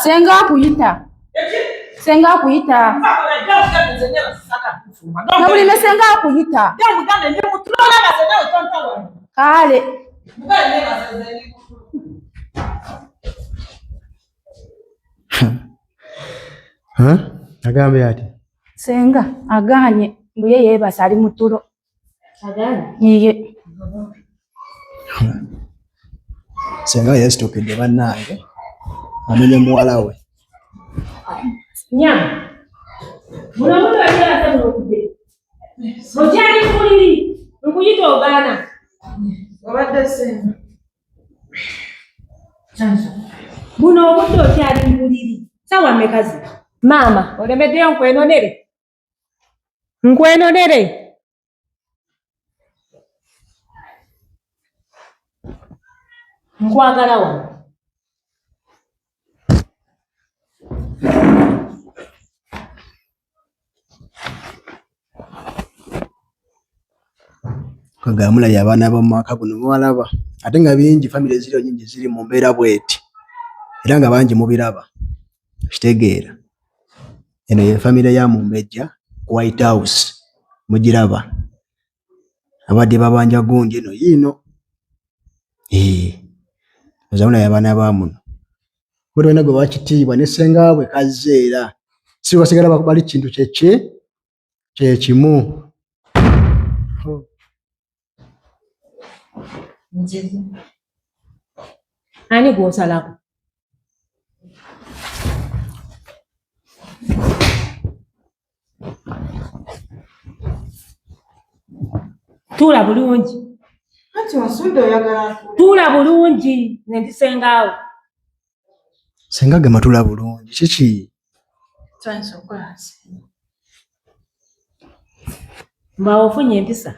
Senga akuyita. Senga akuyita. Nabulime senga akuyita. Kale. Agambye ati senga aganye mbu ye yeebase ali mu tulo. Iye. Senga yeesituukidde bannange anonye muwala we. Nyama. Muno muno yeebase muno okudde. Okyali ku buliri nkuyita ogaana. Obadde senga. Buno obudde okyali mu buliri. Ssaawa mmeka zino? Maama olemeddeyo nkwenonere. Nkwenonere. Nkwagala wano. Kagamba mulabye abaana b'omu mwaka guno mubalaba ate nga bingi famire ziriyo nyingi ziri mu mbeera bweti era nga bangi mubiraba kitegeera eno ye famire ya Mumbejja ku White House mugiraba abadde babanja gundi eno yiino oza mulabye abaana ba muno bo tolina gwe bakitiibwa ne ssengaabwe kazze era si basigala bali kintu kyeki kyekimu. Ani gw'osalako? Tuula bulungi. Anti wasudde oyagala ntuule. Tuula bulungi nze ndi sengaawo. Senga gamba tuula bulungi kiki? Tandise okukola nsenga. Mbawo ofunye empisa.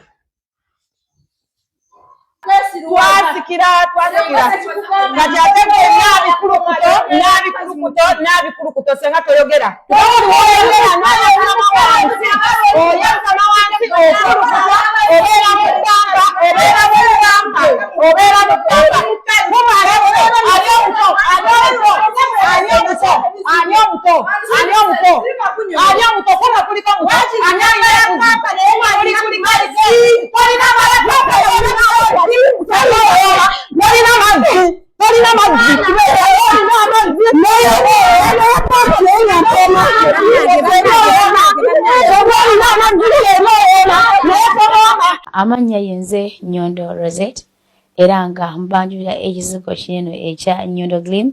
Twasikira twasikira kati ate gwe n'abikulukuto n'abikulukuto n'abikulukuto senga toyogera oyogera n'oyasama wansi oyasama wansi okulukuta obeera mu bbanga obeera mu bbanga obeera mu bbanga kumala ali omuto ali omuto ani omuto ani omuto ani omuto ani omuto kuma kuliko muto ani alina kuma kuliko tolina mazzi tolina mazzi tolina amazzi Amannya yenze Nyondo Rosette era nga mbanjulira ekizigo kineno ekya Nyondo Glim.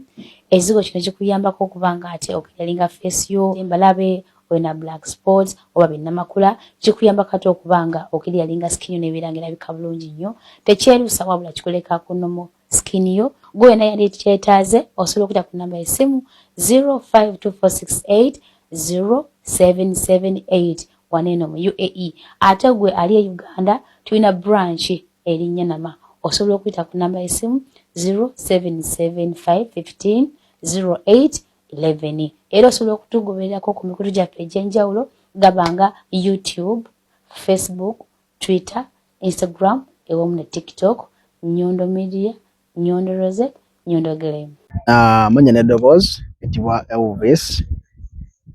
Ekizigo kino kikuyambako okuba nga ate okiralinga face yo embalabe olina black spots oba binnamakula kikuyambako ate okuba nga okiryalinga skin yo nebeera nga erabika bulungi nnyo tekyerusa wabula kikuleka ku normal skin yo gwe wena yali kyetaaze osobola okuyita ku namba y'essimu 052468 0778 wano eno mu UAE ate gwe ali e Uganda tulina branch eri Nyanama osobola okuyita ku namba y'essimu 0775 15 08 11 era osobola okutugobererako ku mikutu gyaffe egy'enjawulo gaba nga YouTube, Facebook, Twitter, Instagram ewamu ne TikTok, Nyondo Media, Nyondo Rosette, Nyondo Glam. Amannya n'eddoboozi etibwa Elvis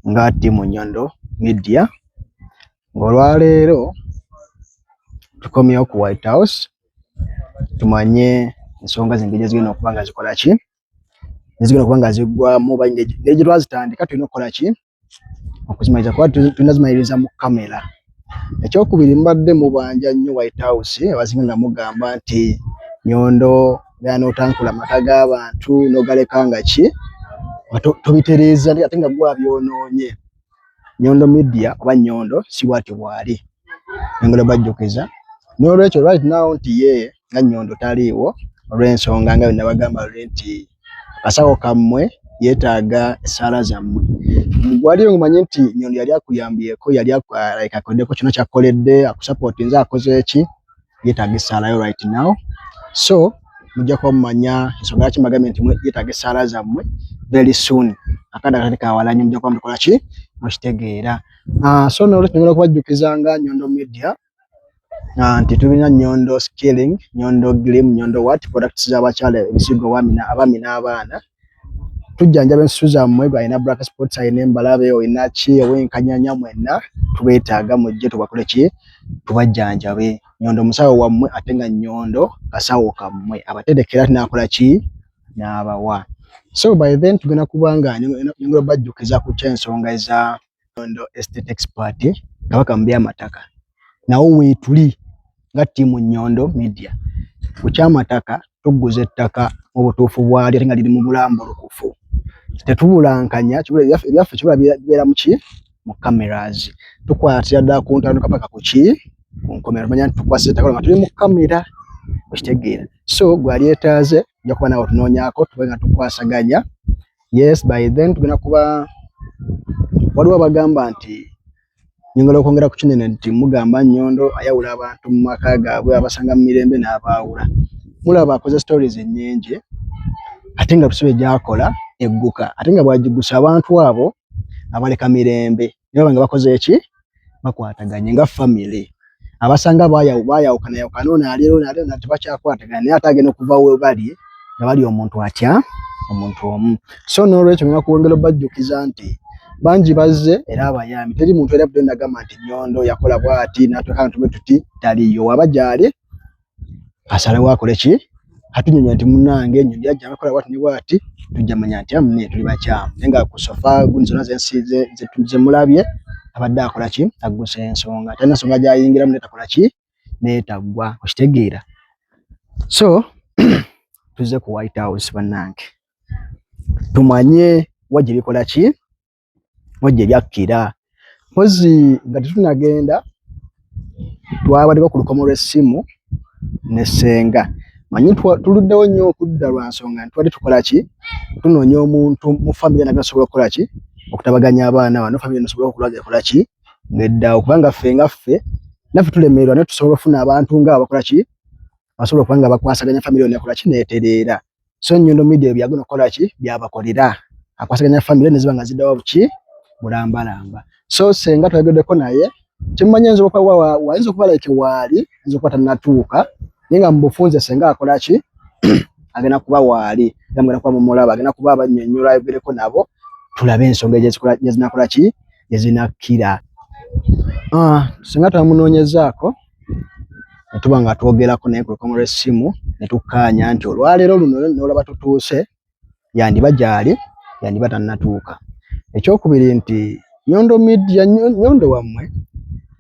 nga ttiimu Nyondo Media ng'olwaleero tukomyewo ku White House tumanye ensonga zino engeri gye zigenda okuba nga zikola ki ezigenda okuba nga ziggwamu oba engeri gye twazitandika tulina okukola ki okuzimaliriza kuba tulina zimaliriza mu kamera. Ekyokubiri mubadde mubanja nnyo White House abasinga nga mugamba nti Nyondo genda n'otankula amaka g'abantu n'ogaleka nga ki nga tobitereeza ate nga ggwe abyonoonye. Nyondo Media oba Nyondo si bw'atyo bw'ali. Njagala bajjukiza n'olwekyo right now nti ye nga Nyondo taliiwo olw'ensonga nga bwe nabagamba luli nti akasawo kammwe yeetaaga essaala zammwe. Waliyo ng'omanyi nti Nyondo yali akuyambyeko yali like akoleddeko kyonna ky'akukoledde akusapootinze akoze ki yeetaaga essaala yo right now so mujja kuba mumanya ensonga lwaki mbagambye nti yeetaaga essaala zammwe very soon akadde akatali ka wala nnyo mujja kuba mukola ki mukitegeera. So n'olwekyo njagala okubajjukiza nga Nyondo Media nti tulina Nyondo Skilling, Nyondo Glim, Nyondo what products z'abakyala ebisigo abaami n'abaana. Tujjanjaba ensusu zammwe, gwe alina black spots, alina embalabe, olina ki, ow'enkanyanya, mwenna tubeetaaga mujje tubakole ki, tubajjanjabe. Nyondo musawo wammwe ate nga Nyondo kasawo kammwe, abaterekera n'akola ki, n'abawa. So by then tugenda kuba nga nyongera bajjukiza ku ky'ensonga eza Nyondo Estate Expert, Kabaka mu by'amataka. Nawo weetuli nga ttiimu Nyondo Media. Ku ky'amataka tugguza ettaka mu butuufu bwalyo ate nga liri mu bulambulukufu. Tetubulankanya, ebyaffe kibula bibeera mu ki? Mu cameras. Tukwatira ddala ku ntandikwa paka ku ki? Ku nkomerero. Tumanya nti tukwasiza ettaka nga tuli mu kamera, okitegeera. So gwe alyetaaze ojja kuba naawe otunoonyaako tube nga tukwasaganya. Yes, by then tugenda kuba waliwo abagamba nti nyongera okwongera ku kinene nti mugamba Nyondo ayawula abantu mu maka gaabwe, abasanga mu mirembe n'abaawula. Mulaba akoze stories nnyingi ate nga tusibe gy'akola egguka, ate nga bw'agiggusa abantu abo abaleka mirembe naye baba nga bakoze eki, bakwataganye nga family. Abasanga baayawukana yawukana, ono ali ono ali ono tebakyakwatagana, naye ate agenda okuva we bali nga bali omuntu atya, omuntu omu. So n'olwekyo ngenda kwongera obajjukiza nti bangi bazze era abayambi. Teri muntu era budde nagamba nti Nyondo yakola bw'ati n'atuuka ntube tuti taliiyo. Waba gy'ali asalewo akole ki, atunyonyola nti munnange Nyondo yajja akola bw'ati ne bw'ati, tujja manya nti munne tuli bakyamu. Naye nga ku sofa gundi zonna ze mulabye abadde akola ki, aggusa ensonga, talina nsonga gy'ayingiramu naye takola ki, neetaggwa, okitegeera. So tuzze ku White House bannange, tumanye wa gye bikola ki, wa gye byakkira. Mpozzi nga tetunnagenda twabaddeko ku lukomo lw'essimu ne ssenga. Manyi tuluddewo nnyo okudda lwa nsonga nti tubadde tukola ki, tunoonya omuntu mu famire nagenda osobola okukola ki, okutabaganya abaana bano, famire enosobola okulaga ekola ki ng'eddaawo, kubanga ffe nga ffe naffe tulemererwa naye tusobola okufuna abantu nga abakola ki, basobola okuba nga bakwasaganya famire yonna ekola ki n'etereera. So Nyondo Media ebyo byagenda okukola ki, byabakolera, akwasaganya famire ne ziba nga ziddawo buki bulambalamba. So ssenga twayogeddeko naye, kyemmanyi ayinza okuba ayinza okuba like waali, ayinza okuba tannatuuka, naye nga mu bufunze ssenga akola ki, agenda kuba waali, era mugenda kuba mumulaba, agenda kuba abannyonnyola ayogereko nabo, tulabe ensonga gye zinakola ki, gye zinakkira. Ssenga twamunoonyezaako ne tuba nga twogerako naye ku lukomo lw'essimu ne tukkaanya nti olwaleero luno n'olaba tutuuse, yandiba gy'ali, yandiba tannatuuka. Ekyokubiri nti Nyondo Media, Nyondo wammwe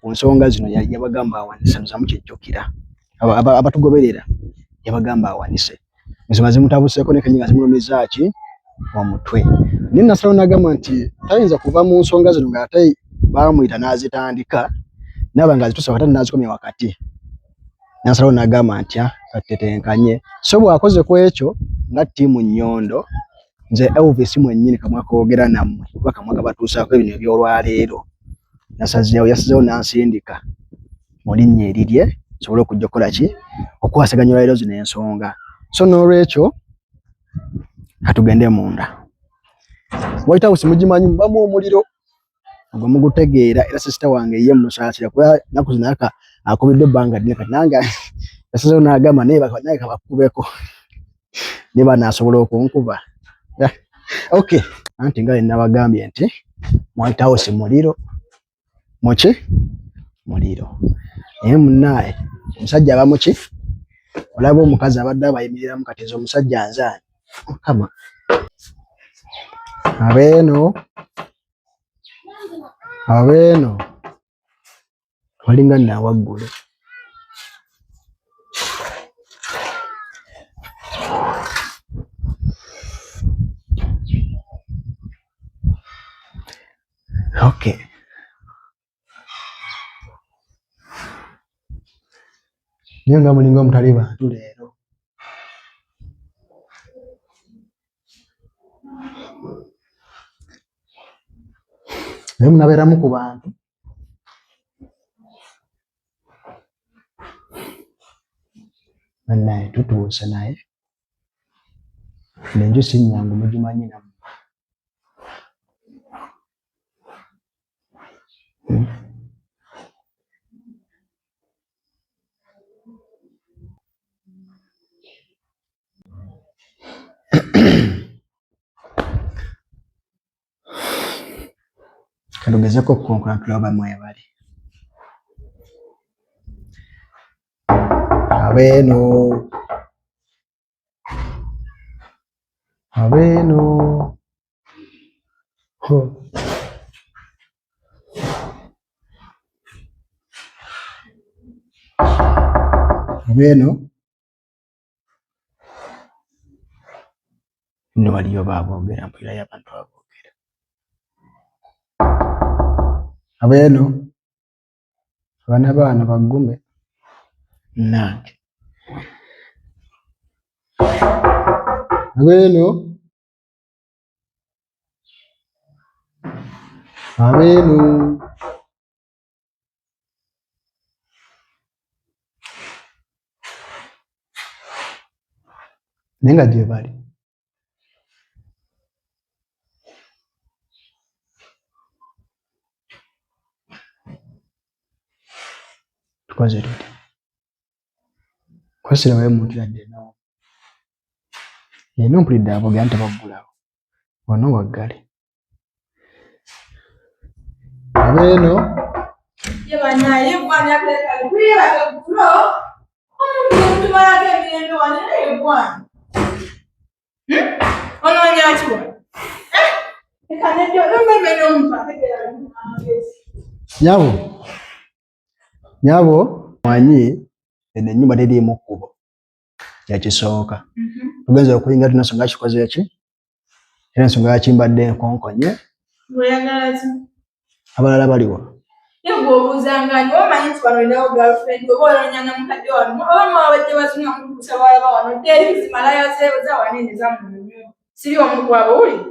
ku nsonga zino yabagamba awanise, nza mukyejjukira abatugoberera, yabagamba awanise ensonga zimutabuseeko ne kennyini nga zimulumizza ki omutwe. Naye nasalawo n'agamba nti tayinza kuva mu nsonga zino ng'ate baamuyita n'azitandika n'aba ng'azituusa wakati n'azikomya wakati. Nasalawo n'agamba nti katetenkanye. So bw'akoze ku ekyo nga ttiimu Nyondo, nze Elvis mwennyini kamwa koogera nammwe kuba kamwa kabatuusaako ebino eby'olwaleero. Nasazeewo, yasazeewo n'ansindika mu linnya erirye nsobole okujja okukola ki, okukwasaganya olwaleero zino ensonga. So n'olwekyo katugende munda. White House mugimanyi, mubamu omuliro ogwo mugutegeera, era sisita wange ye musaasira kuba ennaku zino aka akubiddwa ebbanga ddene, kati nange yasazeewo n'agamba naye kabakubeko ne banaasobola okunkuba. Okay, anti nga nabagambye nti White House muliro, muki muliro, naye munnaaye omusajja aba muki, olaba omukazi abadde abayimiriramu, kati nze omusajja nzaani, Mukama abeeno abeeno walinga nawaggulu. Okay. Naye nga mulinga omutali bantu leero. Naye munabeeramu ku bantu. Bannaye tutuuse, naye enju si nnyangu, mugimanyi nammwe. Katugezeko okukonkona tulaba mwebali. Abeeno. Abeeno. Ho. Abeeno. Nno waliyo baaboogera mpulirayo abantu aboogera. Abeeno. Abaana baano baggume nange. Abeeno. Abeeno. Naye nga gye bali. Tukoze tutya? Kwesirabayo omuntu yadde n'omu. Eno mpulidde aboogera nti baggulawo. Wano waggale. Abeeno. Ye banaye bwana kuyebaka kulo omuntu tumalako emirembe wano naye bwana. Onoonya ki wano? Leka nedda mmeme n'omuntu ategeera amagezi. Nyabo. Nyabo manyi eno ennyumba teriimu kkubo. Kyekisooka. Tugenze okuyingira tulina nsonga kikoze ki? Era ensonga yaki mbadde nkonkonye. Oyagala ki? Abalala baliwa? Ye gwe obuuzanga ani? Oba omanyi nti wano olinawo girlfriend oba onoonya na mukadde wano oba mwabadde bazunga mukukusa bawala wano dda eri zimalaya za wano eno ezammwe mu nnyumba. Siri omu ku abo owulira?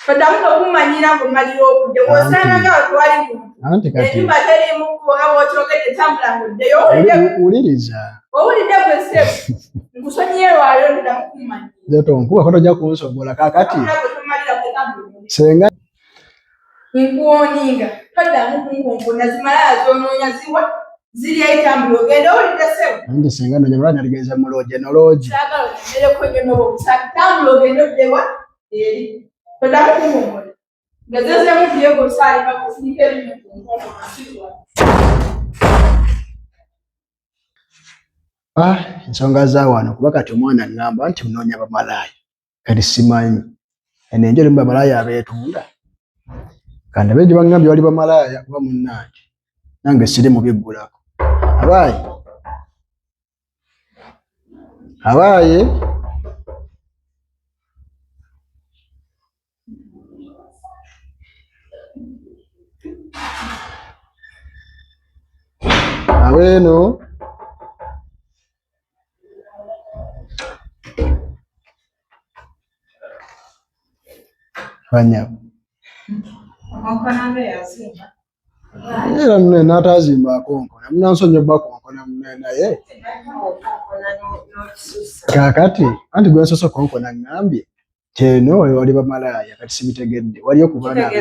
Toddamu n'okummanyira ng'omalira obudde bw'osaana nga tewali muntu. Anti kati Ennyumba teriimu kkubo nga bw'okyogedde tambula ng'oddeyo. Owulidde? Wuliriza. Owulidde gwe ssebo? Nkusonyiye lwaleero toddamu kummanyira. Nze tonkuba ko tojja kunsombola kaakati. Wabula gwe tomalira kutambula ogende. Senga. Nkuwoninga toddamu kunkonkona zimalaya z'onoonya ziwa ziri eri tambula ogende. Owulidde ssebo? Anti senga noonya mulala naligenze mu loogi eno loogi. Saagala onemereko nnyo n'obwo obusaati. Tambula ogende oddewa eri. Toddamu kunkonkona. Ngezezeemu Diego Saalima kufunika ebinyo ku nkonkona sirwa. Ah, ensonga za wano kuba kati omwana aŋŋamba nti munoonya bamalaaya. Kati simanyi. Eno enju erimu bamalaaya abeetunda. Kandabe gye baŋŋambye wali bamalaaya kuba munnange. Nange siri mu biggulako. Abaaye. Abaaye. Abeeno. Banyabo. Era munne n'ataazimba akonkona munansonyi obbakonkona munne naye kaakati anti gwe nsoose okonkona ŋŋambye nti eno wali bamalaaya kati sibitegedde waliyo ku baana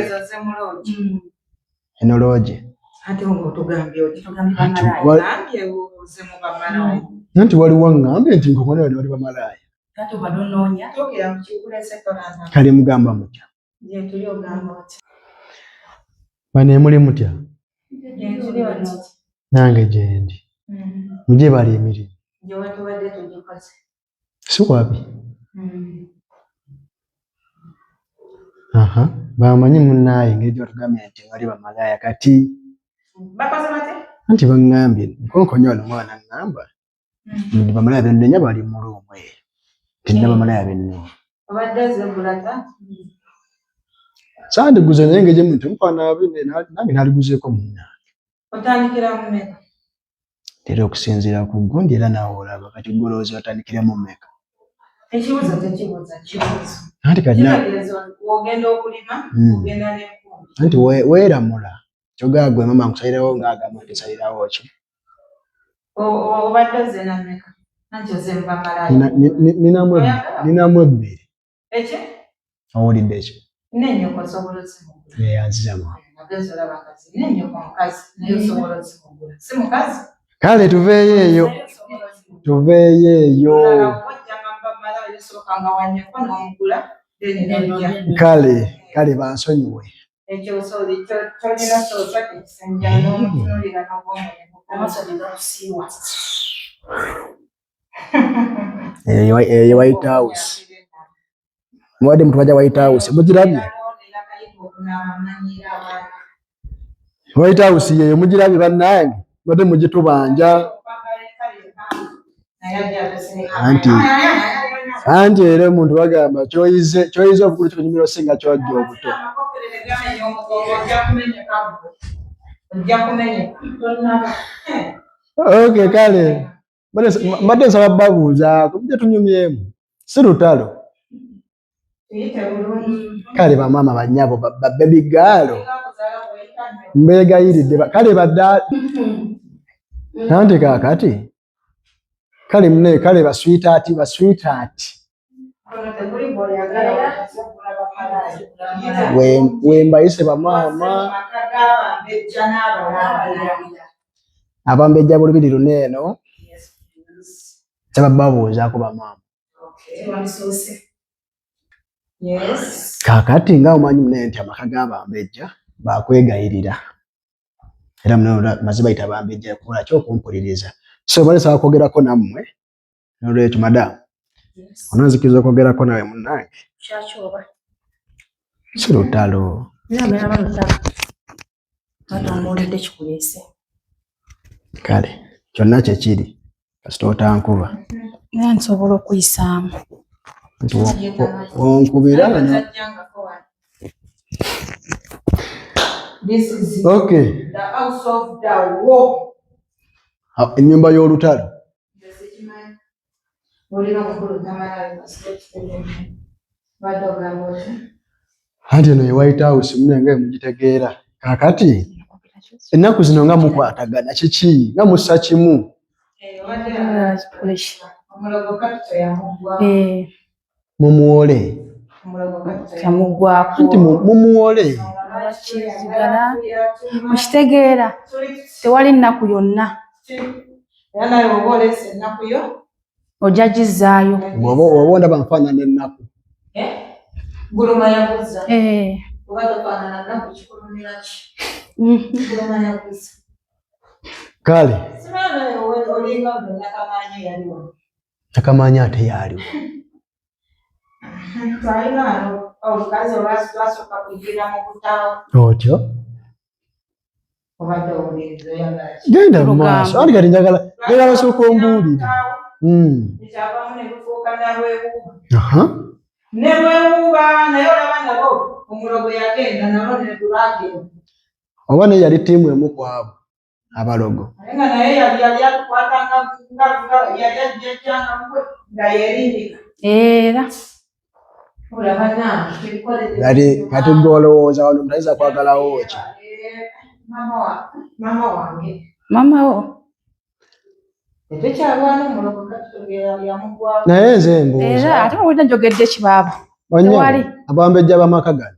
eno loogi. Anti waliwo ŋŋambye nti nkonkona wano wali bamalaaya. Kale mugamba mutya? Bano emuli mutya? Nange gyendi. Mugye bali emirimu. Si wabi. Aha, bamanyi munnaaye engeri gye batugambye nti wali bamalaaya kati. Anti baŋŋambye nkonkonye wano omwana aŋŋamba nti bamalaaya bennenya bali mu luumu eyo. Nti nina bamalaaya bennenya. Sandiguze naye engeri gye muntu mufaanana nange naaliguzeeko munnange. Era okusinziira ku gundi era naawe olaba kati ggwe olowooza otandikira mu mmeka? Ekibuuzo tekibuuza kibuuzo. Anti kati Kitegeeza ogenda okulima ogenda n'enkumbi. Anti weeramula kyogamba gwe maama nkusalirawo ng'agamba nti nsalirawo ki? Obadde ozze na mmeka? Anti ozze mu bamalaaya. Ninamu ebbiri. Eki? Owulidde ki? N'ennyoko osobola ozimugula. Neeyanziza maama. Agezi olaba kazi. N'ennyoko mukazi naye osobola ozimugula. Si mukazi? Kale tuveeyo eyo. Tuveeyo eyo. Kale, kale bansonyiwe. Eyo White House. Mubadde mutubaja White House. Mugirabye? White House yeyo mugirabye bannange. Mubadde mugitubanja. Anti anti era omuntu bagamba kyoyize kyoyize obukulu kikunyumira osinga kyojja obuto. Okay, kale mbadde nsaba babuuzaako mujje tunyumyemu si lutalo. Kale bamaama bannyabo ba baby girl mbeegayiridde kale badda anti kaakati kale mune kale ba sweetheart ba sweetheart wembayise bamaama abambejja bulubiri luno eno nsaba babuuzaako bamaama. Kaakati nga omanyi mune nti amaka g'abambejja bakwegayirira era mune maze bayita bambejja kukola ki okumpuliriza so bale nsaba kwogerako nammwe nolwekyo madamu onanzikiriza okwogerako nawe munnange si lutalo kale kyonna kyekiri kasita otankuba naye nsobola okuyisaamu nti onkubira okay ennyumba y'olutalo anti eno ye White House mune nga mugitegeera kaakati ennaku zino nga mukwatagana kiki nga mussa kimu mumuwole anti mumuwole mukitegeera tewali nnaku yonna ojja gizzaayo bw'oba ondaba nfaanana ennaku kale nakamaanyi ate yaaliwo otyo genda mu maaso anti kati njagala njagala osooka ombuulire oba naye yali ttiimu emu ku abo abalogo era kati kati gwe olowooza wano omuntu ayinza kwagalawo ki mama wo naye nze mbuuza era ate owulira njogedde ki baaba Bannyabo, tewali. abambejja b'amaka gano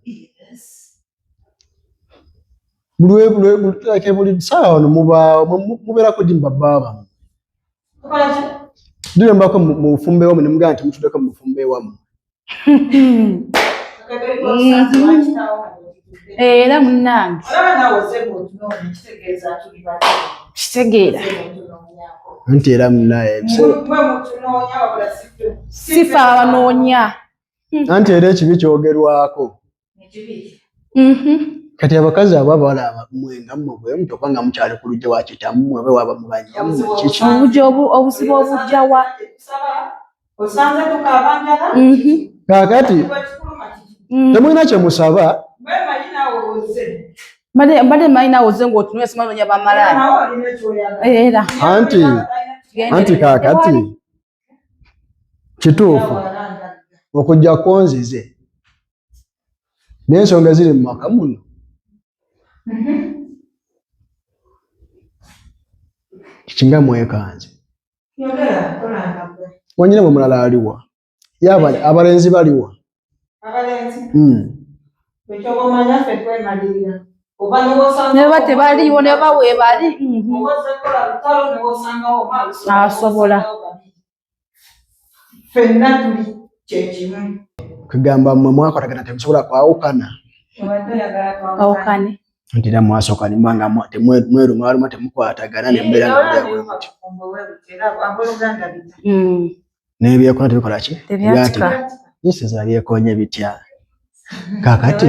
buli ssaawa wano mubaawo mubeerako ddi mu babba bammwe ddi lwe mubaako mu bufumbo ewammwe ne mugamba nti mutuddeko mu bufumbo ewammwe era munnange kitegeera anti era munaye sifa abanoonya anti era ekibi kyogerwako kati abakazi abo abawala mwe nga mmwe bwe mutyo kubanga mukyali ku lujja wa kitammwe oba waba mu bannyammwe kiki obuzibu obujja wa kaakati temulina kye musaba mbadde mmanyi naawe ozze ng'otunula simanyi onoonya bamalaaya era anti anti kaakati kituufu okujja kwonzize n'ensonga eziri mu maka muno kinga mwekanze wanyina mwe mulala aliwa ye abalenzi baliwa neba tebaliiwo neba webali asobola Ffenna tuli kyekimu. Kugamba mmwe mwakwatagana temusobola kwawukana. Awukane. Nti era mwasooka ne muba nga mwerumaaluma temukwatagana ne mbeera nga muli bwe mutyo. N'ebyekoona tebikola ki? Tebyatika. Yesu abyekoonye bitya? Kaakati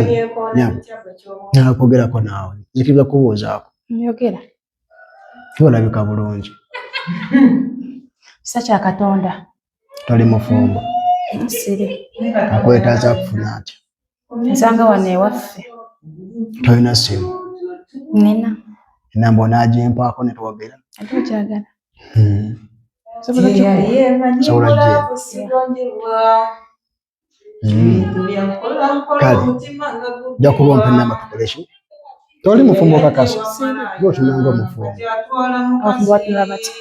nakwogerako naawe nzikiriza kubuuzaako. Njogera. Olabika bulungi. Kisa kya Katonda. Toli mufumbo. Siri. Akwetaaza kufuna atya? Nsanga wano ewaffe. Tolina ssimu? Nina. Enamba onaagimpaako ne twogera? Ate okyagala. Sobola Kale, nja kuba ompa enamba tukole ki? Toli mufumbo kakasa? Gwe otunula ng'omufumbo. Abafumbo batunula batya?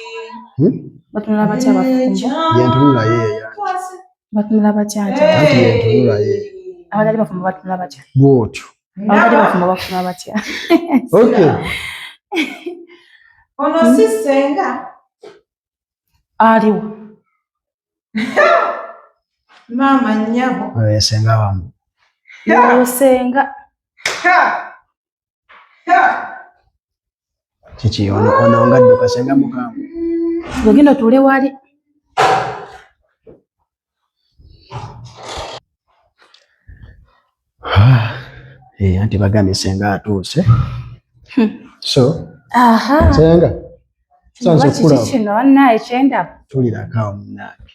Batunula batya abafumbo? Yentunula yeeyo. Batunula batya nti? Anti yentunula yeeyo. Abatali bafumbo batunula batya? Bw'otyo. Abatali bafumbo batunula batya? Okay. Ono si ssenga. Aliwo. Maama nnyabo. Oyo senga wammwe. Oyo senga. Kiki ono ono nga dduka senga mukambwe. Gwe genda otuule wali. Anti bagambye senga atuuse. So, Aha. senga. Sanze Oba kiki okulaba. kino bannaye kyendaba. Tulirako awo munnange.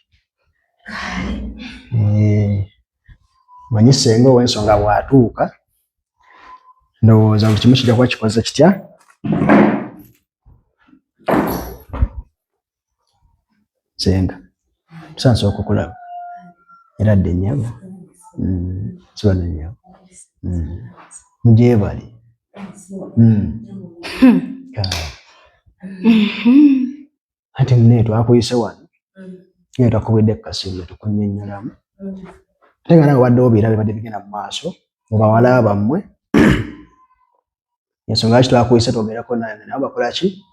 Manyi senga ow'ensonga bw'atuuka ndowooza buli kimu kijja kuba kikoze kitya? Senga, tusanze okukulaba. Era dde nnyabo. Sibano nnyabo. Mugyebale. Anti munne twakuyise wano. Naye twakubidde ku kasimu ne tukunnyonnyolamu. Ate nga naawe obadde obiraba ebibadde bigenda mu maaso mu bawala bammwe. Ensonga lwaki twakuyise twogereko naye nabo bakola ki?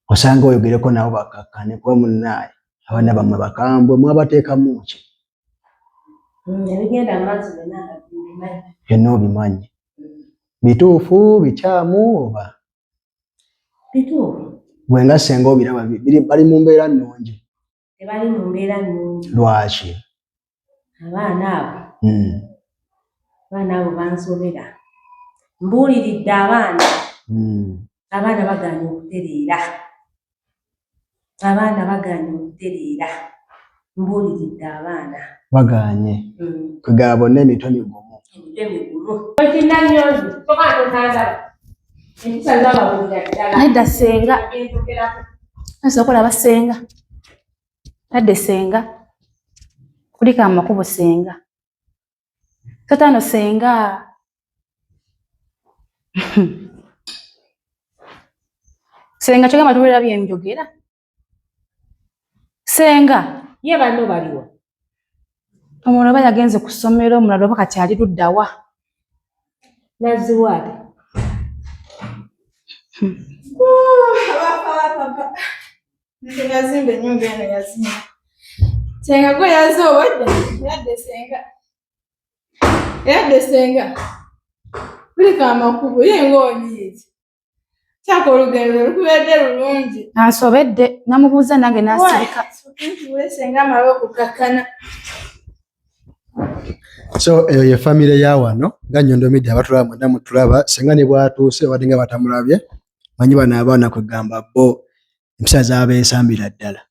Osanga oyogereko nabo bakkakkane kuba munnaaye abaana bammwe bakambwe mwabateekamu ki? Ebigenda mu maaso byonna nga mbimanyi. Byonna obimanyi. Bituufu, bikyamu oba? Bituufu. Gwe nga ssenga obiraba bali mu mbeera nnungi. Tebali mu mbeera nnungi. Lwaki? Abaana abo. Abaana abo bansobera. Mbuuliridde abaana. Abaana bagaanye okutereera. Abaana bagaanye okutereera. Mbuuliridde abaana. Bagaanye. Kwegamba bonna emitwe migumu. Emitwe migumu. Ekinnannyonzi, toba totandaba. Empisa z'ababulira ddala. Nedda ssenga. Nsobola okulaba ssenga. Tadde ssenga. Kuliko amakubo ssenga. Totaano ssenga. Ssenga kyogamba tuwulira bye njogera. Ssenga. Ye banno baliwa? Omulala oba yagenze ku ssomero, omulala oba kati ali ludda wa? Nazziwa ate? Nze yazimba ennyumba eno yazimba. Ssenga gwe yazze obwedda? Yadde ssenga. Yadde ssenga. Kuliko amakubo ye ng'onyiize. Kyaka olugendo lukubeedde lulungi. Ansobedde namubuuza nange n'asirika. Ntuule ssenga amale okukakkana. So eyo ye famire ya wano nga Nnyondo Media abatulaba mwenna mutulaba ssenga ne bw'atuuse babadde nga batamulabye manyi bano abaana kwegamba bo empisa zaabeesambira ddala.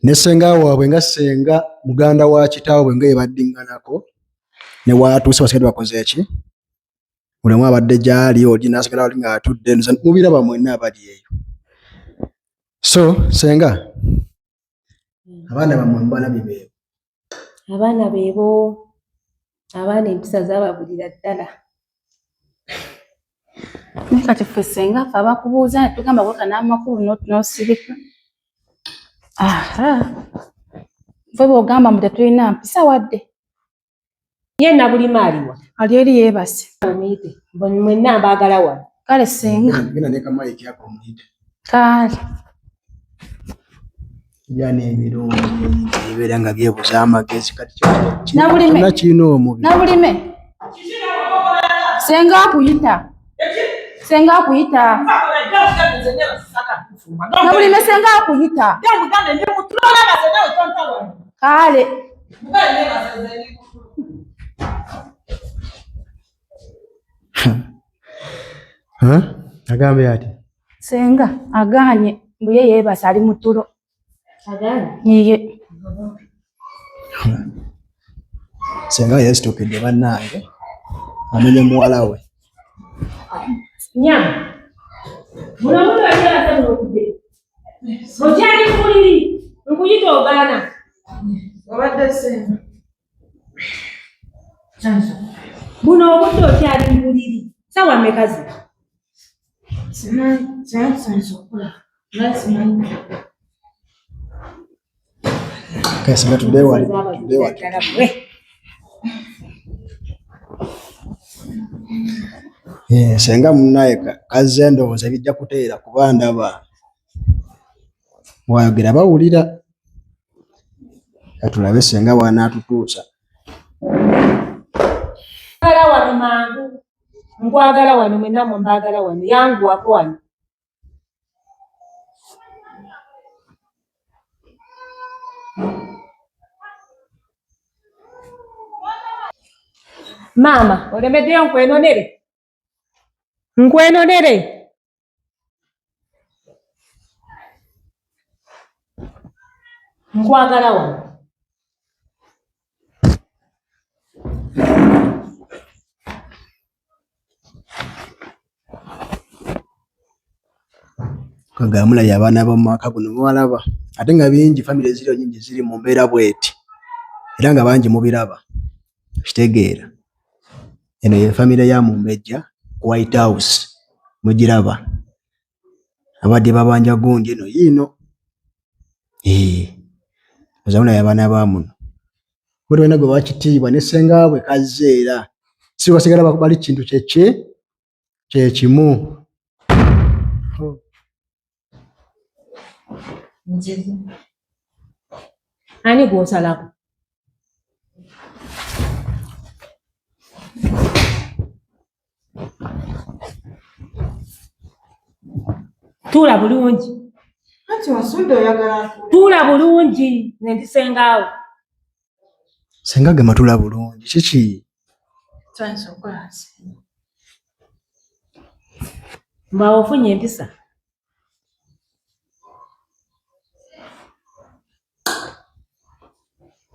Ne ssenga waabwe nga ssenga muganda wa kitaabwe nga yebaddinganako ne bw'atuuse basigadde bakoze ki? Buli omu abadde gy'ali oli n'asigala wali ng'atudde mubiraba mwenna abali eyo. So ssenga abaana bammwe mubalabye beebo? Abaana beebo. Abaana empisa zaababulira ddala. Naye kati ffe ssenga ffe abakubuuza ne tugamba kuleka n'amakulu n'osirika. Aha. Ffe bw'ogamba mbu tetulina mpisa wadde. Ye Nabulime aliwa? Ali eri yeebase. Omuyite. Mwenna mbaagala wano. Kale ssenga. Genda ne kamayiki ako omuyite. Kale. Ebyana ebirungi ebibeera nga byebuza amagezi kati Nabulime. kyonna kirina omubiri. Nabulime. Kiki nawe Senga akuyita. Senga akuyita. Nabulime senga akuyita. Kale. Agambye ati senga aganye mbu ye yeebase ali mu tulo. Agaanye? Ye. Senga yeesituukidde bannange amenye muwala we. Nyama. Muno muno yali Okyali ku buliri nkuyita ogaana. Obadde senga. Buno obudde okyali mu buliri. Ssaawa mmeka zino? Simanyi, senga tusanyusa okulaba. Naye simanyi. Kale senga tudde wali, tudde wali. Eh, senga munnaye kazze ndowooza bijja kuteera kuba ndaba wayogera bawulira. Katulabe senga bw'anaatutuusa. Nkwagala wano mangu. Nkwagala wano mwenna mmwe mbaagala wano. Yanguwako wano. Maama olemeddeyo nkwenonere? Nkwenonere? Nkwagala wano. Kagamba mulabye abaana b'omu maka guno mubalaba ate nga bingi famire ziriyo nnyingi ziri mu mbeera bw'eti era nga bangi mubiraba kitegeera eno ye famire ya Mumbejja ku White House mugiraba abadde babanja gundi eno yiino oza mulabye abaana ba muno bo tebalina gwe bakitiibwa ne ssengaabwe kazze era si basigala bali kintu kyeki kyekimu. Ani gw'osalako? Tuula bulungi. Anti wasudde oyagala ntuule. Tuula bulungi nze ndi ssengaawo. Ssenga gamba tuula bulungi kiki? Nsanyuse okukulaba ssenga. Mbu awo ofunye empisa.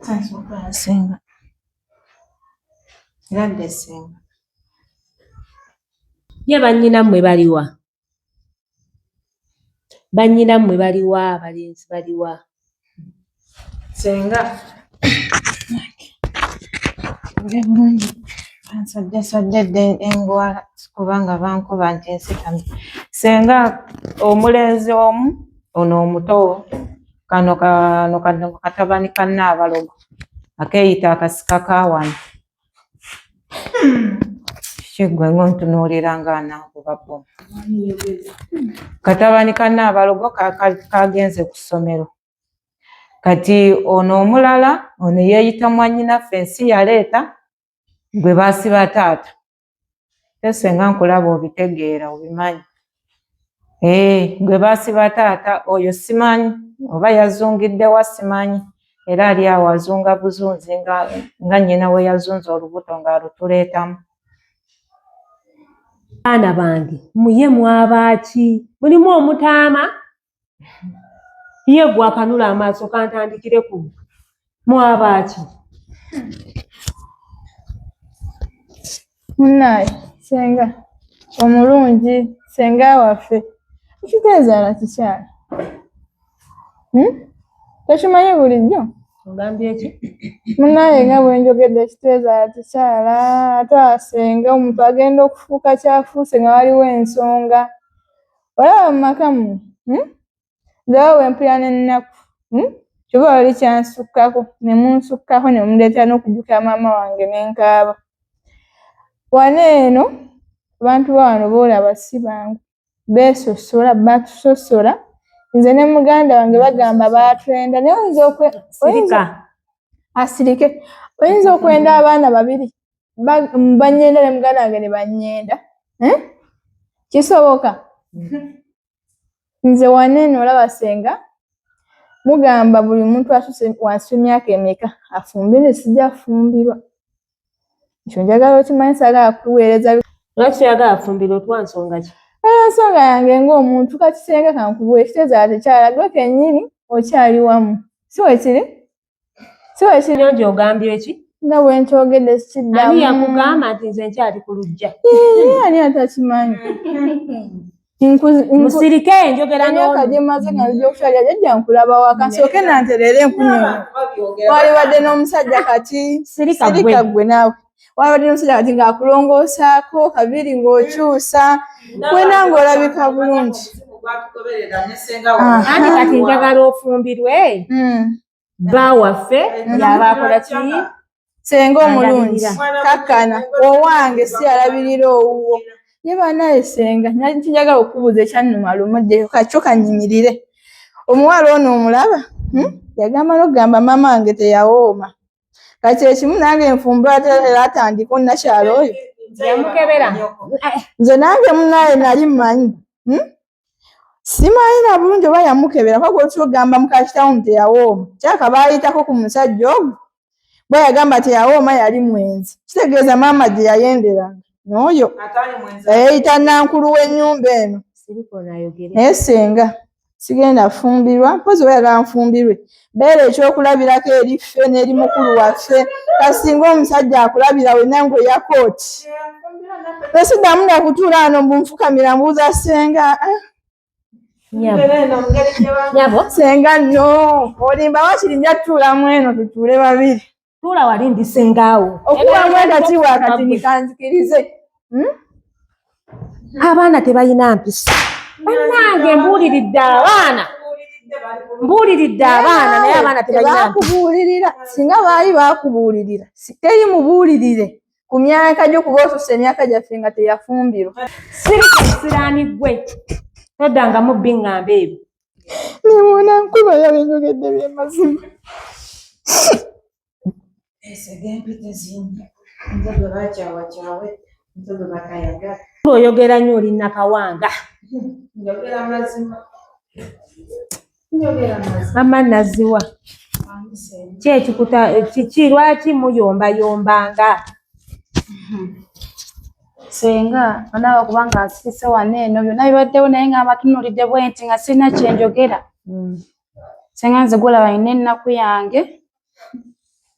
Nsanyuse okukulaba ssenga. Era dde ssenga. Ye bannyinammwe baliwa? Bannyinammwe baliwa? Abalenzi baliwa? Ssenga. Tule bulungi. Bansojjasojjedde engwala kubanga bankuba nti nsitamye. Ssenga omulenzi omu ono omuto kano kano kano katabani ka Nnaabalogo akeeyita akasika ka wano. Kiki ggwe ng'ontunuulira ng'anankuba bbomu? Katabani ka Nnaabalogo kagenze ku ssomero. Kati ono omulala ono yeeyita mwannyinaffe ensi yaleeta gwe baasiba taata. Ate ssenga nkulaba obitegeera obimanyi. Eh, gwe baasiba taata oyo simanyi oba yazungidde wa simanyi era ali awo azunga buzunzi nga, nga nnyina we yazunza olubuto ng'alutuleetamu. Baana bange muye mwabaaki? Mulimu omutaama? Ye gwe akanula amaaso kantandikire ku ggwe. Mwabaaki? Munaaye ssenga omulungi ssenga waffe ekiteezaala kikyala hmm? Tokimanyi bulijjo? Ogambye ki? Munaaye nga bwe njogedde ekiteezaala kikyala ate asenga omuntu agenda okufuuka kyafuuse nga waliwo ensonga. Olaba mu maka muno hmm? Nze awo we mpulira n'ennaku hmm? Kyova wali kyansukkako ne munsukkako ne mundeetera n'okujjukira maama wange ne nkaaba. Wano eno abantu ba wano b'olaba si bangu beesosola batusosola nze ne muganda wange bagamba baatwenda naye oyinza okwe Sirika. asirike oyinza okwenda abaana babiri. Banyenda ne muganda wange ne banyenda, eh? Kisoboka? Nze wanene olaba senga mugamba buli muntu asuse wansi w'emyaka emeka afumbire, sijja kufumbirwa. Ekyo njagala okimanyi, saagala kuweereza. Lwaki toyagala afumbirwa? Otuwa nsonga ki? Ensonga yange ng'omuntu kati senga kankubuule, ekitegeeza tekyala gwe kennyini okyali wamu, si wekiri? Si wekiri? Nyonjo, ogambye ki? Nga bwe nkyogedde sikiddamu. Ani yakugamba nti nze nkyali ku luggya? Ii, ani atakimanyi? Musirike, njogera. Emyaka n'ono. gye mmaze nga nzija okukyalira jjajja nkulaba waka, nsooke nantereere nkunyonyo. Walibadde n'omusajja kati Sirika. Sirika. Gwe. Gwe naawe walibadde n'omusajja kati ng'akulongoosaako kabiri ng'okyusa wena ng'olabika bulungi. Anti kati njagala ofumbirwe bba waffe yaba akola ki? Senga omulungi. Andabirira. Kakkana owange si alabirira owuwo ye banaye. Senga kinjagala okubuuza ekyannuma lumu kakyo kanyimirire. Omuwala ono omulaba, Yagamba n'okugamba maama wange teyawooma. Kati ekimu nange nfumba ate era atandika onnakyalo oyo. Yamukebera? Nze nange munaye nali mmanyi, Simanyi na bulungi oba yamukebera kuba gwotya ogamba mukakitawo nti teyawooma kyaka baayitako ku musajja ogwo bwe yagamba teyawooma yali mwenzi, kitegeeza maama gye yayenderanga n'oyo eyeyita nankulu w'ennyumba eno. Sirika ono ayogere. Naye senga sigenda fumbirwa, mpozi oyagala nfumbirwe beera ekyokulabirako eri ffe n'eri mukulu waffe. Kasinga omusajja akulabira wenna ng'oya kooti, nesiddamu nakutuula wano mbu nfukamira mbuuza senga. Ah, Nyabo. Nyabo. Senga no olimba, wakiri nja tutuulamu eno tutuule babiri. Tuula wali ndi sengaawo. Okuwamu ekatiibwa kati nikanzikirize. Abaana tebalina mpisa. Bannange mbuuliridde abaana. Mbuuliridde abaana naye abaana tebalina mpisa. Tebakubuulirira, singa baali bakubuulirira teri mubuulirire ku myaka gyo kuba osusa emyaka gyaffe nga teyafumbirwa. Sirika ekisiraani ggwe. Toddangamu biŋŋamba ebyo. Newona nkuba yabenjogedde byemazima. Nze gwe bakyawakyawe, nze gwe batayagala. Oyogera nnyo, oli nakawanga. Njogera mazima, njogera mazima. Mama Naziwa. Ki ekikuta kiki, lwaki muyombayombanga? Senga onaba kubanga nsirise wano eno byonna bibaddewo naye nga mbatunuulidde bwe nti nga sirina kyenjogera. Senga nze gwolaba nina ennaku yange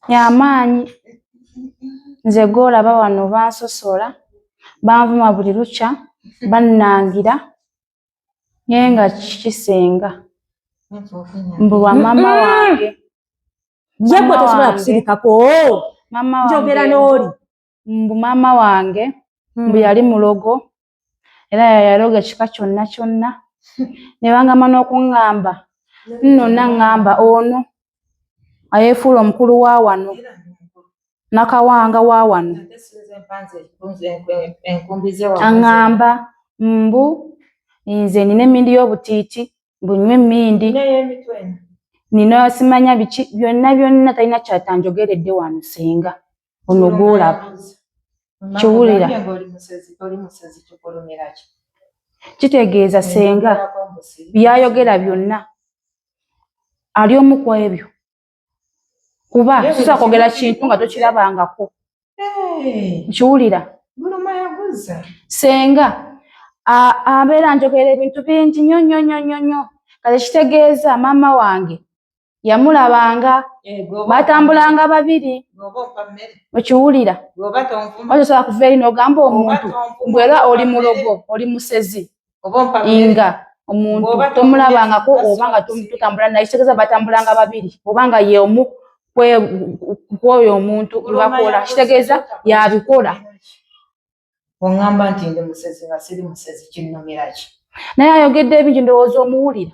y'amaanyi. Nze gwolaba wano bansosola, banvuma buli lukya, bannangira naye nga kiki senga? Mbu lwa maama wange. Ye gwe Mama tosobola wange. kusirikako. Maama Njogera wange n'oli. Mbu maama wange mbu yali mulogo era yayaloga ekika kyonna kyonna ne bangamba n'okuŋŋamba nno naŋŋamba ono ayeefuula omukulu wa wano nakawanga wa wano aŋŋamba mbu nze nina emmindi y'obutiiti, mbu nywa emmindi nina simanya biki byonna byonna, talina kyatanjogeredde wano. Senga ono gw'olaba kiwulira kitegeeza senga byayogera byonna ali omu ku ebyo, kuba sosobola kwogera kintu nga tokirabangako. Nkiwulira senga abeera njogera ebintu bingi nnyo nnyo nnyo nnyo nnyo. Kale kitegeeza maama wange yamulabanga batambulanga babiri. Okiwulira, otosobola kuva eri n'ogamba omuntu mbu era oli mulogo, oli musezi, nga omuntu tomulabangako oba nga tutambula naye. Kitegeeza batambulanga babiri oba nga ye omu kwoyo omuntu lwebakola, kitegeeza yabikola. Oŋŋamba nti ndi musezi nga siri musezi, kinnumira ki? Naye ayogedde ebingi, ndowooza omuwulira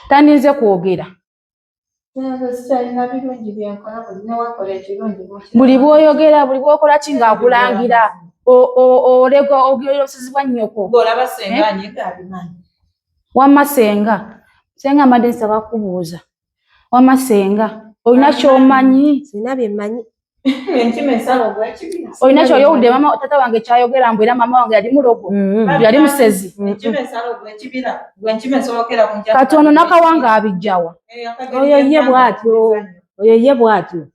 taninze kwogera. Sikyalina birungi byenkola, buli newakola ekirungi. Buli bw'oyogera, buli bw'okola ki ng'akulangira olega ogera obusizi bwa nnyoko. Ng'olaba senga anyiga abimanyi. Wamma senga, senga mbadde nsaba kubuuza. Wamma senga olina ky'omanyi? Sirina bye mmanyi. Olina kyoyowudde mama tata wange kyayogera mbu era mama wange yali mulogo yali musezi. Kati ono nakawanga abijjawa. Oyo ye bw'atyo. Oyo ye bw'atyo.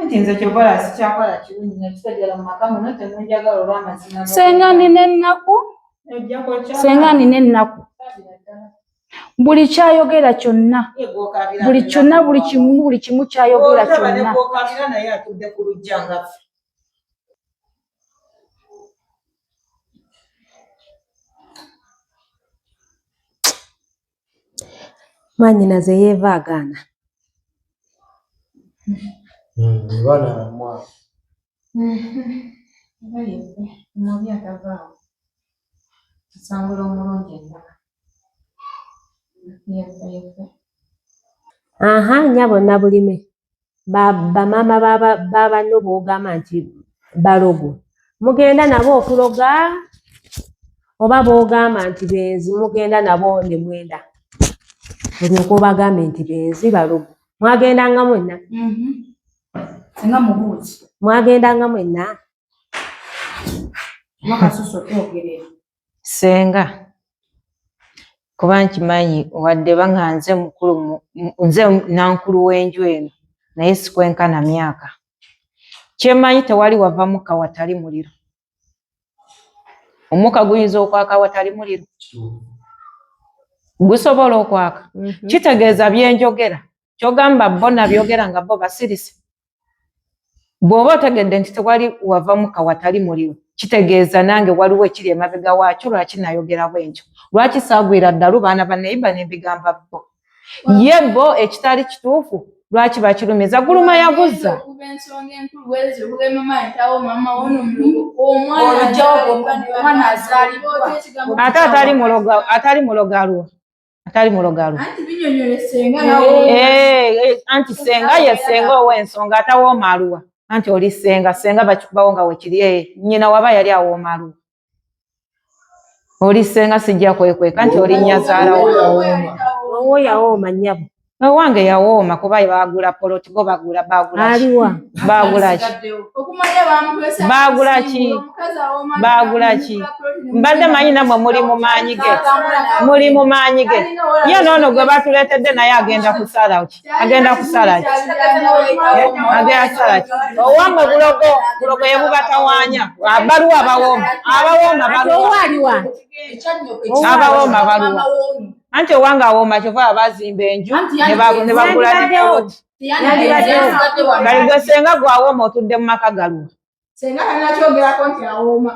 Nti nze kyokola sikyakola kirungi nakitegera mu maka muno temunjagala olw'amazima. Senga nina ennaku. Senga nina ennaku. Buli kyayogera kyonna. Buli kyonna buli kimu buli kimu kyayogera kyonna. Gw'okaabira naye atudde ku luggya nga ffe. Mwannyinaze yeeva agaana. Baana bamwe. Oba yeffe omubi atavaawo asangula omulungi endala. Yeffe yeffe. Aha nnyabo Nabulime bamaama ba banno b'ogamba nti balogo mugenda nabo okuloga oba b'ogamba nti benzi mugenda nabo ne mwenda olyoke obagambe nti benzi balogo mwagendanga mwenna. Senga mubuuzi. Mwagendanga mwenna. Makasusu otwogerera. Senga kuba nkimanyi wadde banga nze mukulu nze nankulu w'enju eno naye sikwenkana myaka. Kyemmanyi tewali wava mukka watali muliro. Omukka guyinza okwaka watali muliro? Gusobola okwaka. Kitegeeza byenjogera. Kyogamba bo nabyogera nga bo basirise. Bw'oba otegedde nti tewali wava mukka watali muliro, kitegeeza nange waliwo ekiri emabega waakyo lwaki nayogera bwentyo. Lwaki saagwira ddalu baana ba neighbor ne mbigamba bo. Ye bo ekitali kituufu lwaki bakirumiza guluma yaguza. Okuva ensonga enkulu bwezi okugamba mama ntawo mama wono mulogo omwana azaalibwa. Ate atali mulogo aluwa. Atali mulogo aluwa. Anti binyonyole senga nawe. Anti senga ye senga ow'ensonga atawooma aluwa. Anti oli senga senga bakikubawo nga wekiri nnyina waba yali awooma aluwa. Oli senga sijja kwekweka nti oli nnyazaalawo. Owo yawooma nnyabo. Owange yawooma kuba baagula poloti bo baagula ki? Aliwa. Baagula ki? Baagula ki? Baagula ki? Mbadde manyi nammwe muli mu maanyi ge. Muli mu maanyi ge. Ye noono gwe batuleetedde naye agenda kusala ki? Agenda kusala ki? Agenda kusala ki? Owammwe bulogo, bulogo ye bubatawaanya. Baluwa abawooma. Abawooma baluwa. Aliwa. Abawooma baluwa. Anti owange awooma kyova abazimba enju ne bagula ne poloti. Kale gwe senga gwawooma otudde mu maka galuwa. Senga tanakyogerako nti awooma.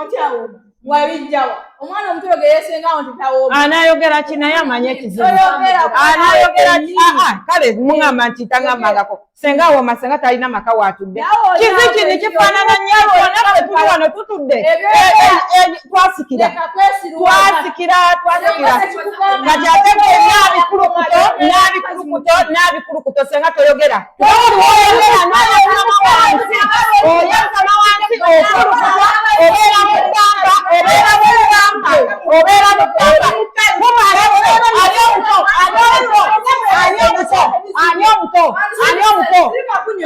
Nti awooma. Wabijjawa. Omwana omuto yogera senga awo nti tawooma. Anayogera ki naye amanye ekizibu. Anayogera ki? Kale muŋŋamba nti taŋŋambangako. Senga awooma senga talina maka waatudde. Kizi kino kifaanana nnyo naffe tuli wano tutudde. Twasikira. Twasikira twasikira. Kati ate gwe n'abikulukuto n'abikulukuto n'abikulukuto senga toyogera. Oyogera n'oyasama wansi. Oyasama wansi okulukuta obeera mu bbanga obeera mu bbanga obeera mu bbanga. Kumala ali omuto ali omuto ali omuto ani omuto ani omuto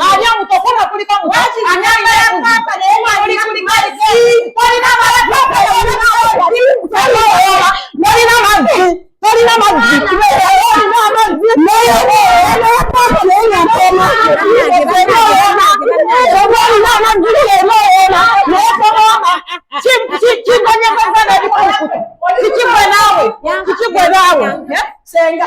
ani omuto kuma kuliko muto ani alina kuma kuliko tolina mazzi tolina mazzi tolina amazzi kikigwe naawe kikigwe naawe Senga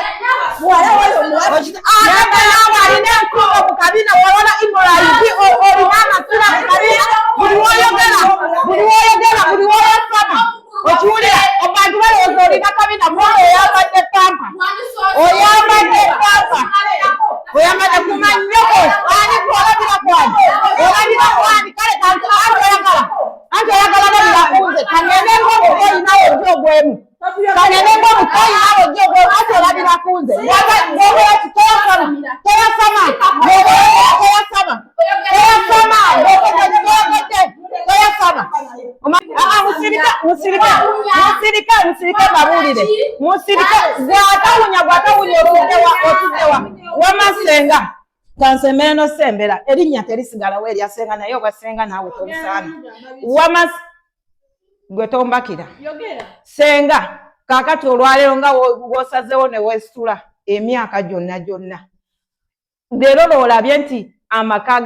muwala woyo muwala agamba naawe alina enkubo mu kabina walola imolayizi olina amasira mu kabina buli woyogera buli woyogera buli woyasama okiwulira abantu balowooza olina kabina mwana oyambadde pampa oyambadde pampa oyambadde kumanyoko ani olabira kwani olabira kwani kale kanti oyagala anti oyagala labira kunze kangende ng'omuto olinawo ojja ogwemu kangende ng'omuto olinawo ojja ogwemu anti olabira kunze bw'obeera ki toyasama toyasama bw'obeera toyasama toyasama bw'obeera toyasama musirike musirike musirike musirike babuulire musirike gwatawunya gwatawunya otuddewa otuddewa wama senga. Kansembere nosembera erinnya terisigalawo erya senga, naye obwa senga naawe tobusaana. Wama gwe tombakira senga. Kaakati olwaleero nga wosazeewo ne weesitula emyaka gyonna gyonna, leero lwolabye nti amaka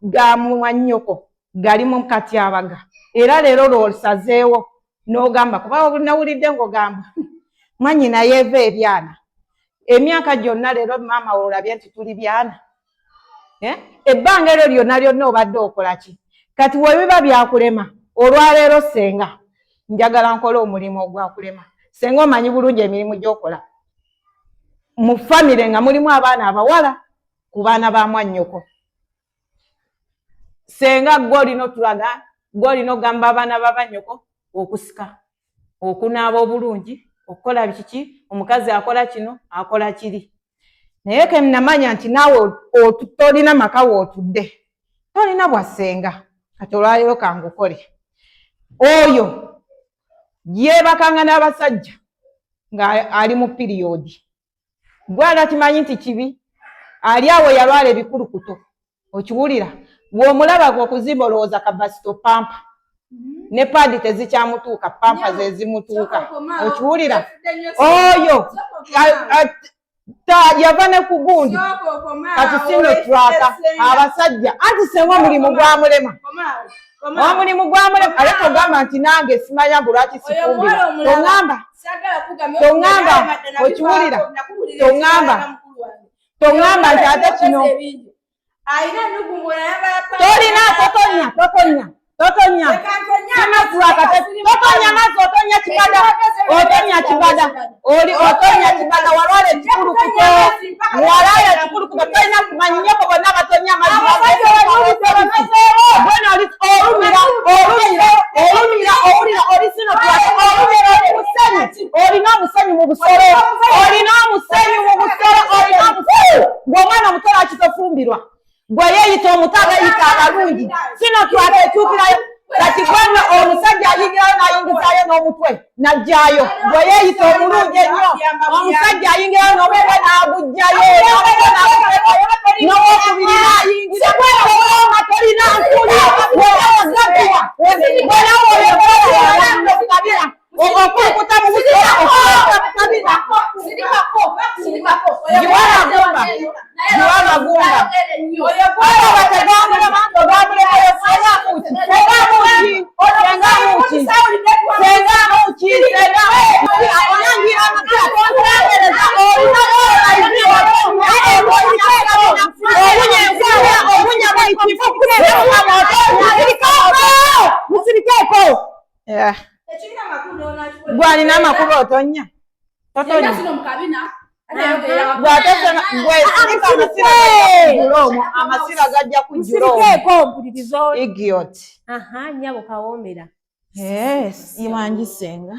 ga mwannyoko gali mu katyabaga, era leero lw'osazeewo n'ogamba, kuba nawulidde ng'ogamba mwannyina yeeva ebyana emyaka gyonna, leero maama olabye nti tuli byana. Ebbanga eryo lyonna lyonna obadde okola ki? Kati webiba byakulema olwaleero, senga njagala nkole omulimu ogwakulema. Senga omanyi bulungi emirimu gy'okola mu famire nga mulimu abaana abawala ku baana ba mwannyoko. Senga gwe olina otulaga, gwe olina ogamba abaana ba bannyoko okusika, okunaaba obulungi, okukola kiki, omukazi akola kino, akola kiri. Naye ke namanya nti naawe tolina maka wootudde, tolina bwa ssenga. Kati olwaleero kangukole. Oyo yeebakanga n'abasajja nga ali mu period, gwala kimanyi nti kibi. Ali awo yalwala ebikulukuto, okiwulira? Bw'omulaba okuzimba olowooza kabasito pamper ne pad tezikyamutuuka, pamper zezimutuuka, okiwulira? Oyo yava ne ku gundi. Kati sino twaka abasajja anti senga omulimu gwamulema, omulimu gwamulema. Ate togamba nti nange simanya mbu lwaki sifumbirwa. Toŋŋamba, toŋŋamba, okiwulira? Toŋŋamba, toŋŋamba nti ate kino tolina. Totonya, totonya, totonya totonya mazzi, otonya kibada, otonya kibada, oli otonya kibada. Walwala ekikulukuto, walwala ekikulukuto, tolina kumanyi nyoko bonna batonya amazzi. Olumira, olumira, olumira, owulira oli sino olumira, oli musenyu, olina omusenyu mu busolo, olina omusenyu mu busolo, olina omusenyu. Gwe omwana omuto lwaki tofumbirwa? Gwe yeeyita omuto, abayita abalungi sino twateetuukirayo. Kati gwenno omusajja ayingirayo n'ayingizaayo n'omutwe n'ajjaayo. Gwe yeeyita omulungi ennyo, omusajja ayingirayo n'omutwe n'agugjayo, n'omutwe n'aguteekayo, n'owokubiri n'ayingira. Nga tolina nkuli, wewagagiwa bwenawe oyogera okulukuta mu busolo, okulukuta mu kabina. Giwa amagumba, giwa amagumba. Aba tegwamulema, tegwamulema. Senga muki, senga muki, senga muki, senga muki, senga onyangira amakira tontegereza. Olina obunya enkwaya, obunya bwekifo. Musirikeeko. Gwalina amakubo, otonya, totonya. Gwe amasira gajja kujjula omwo, amasira gajja kujjula omwo. Musirikeeko mpuliriza. Idiot. Aha, nnyabo Kawoomera. Yes, iwangi senga.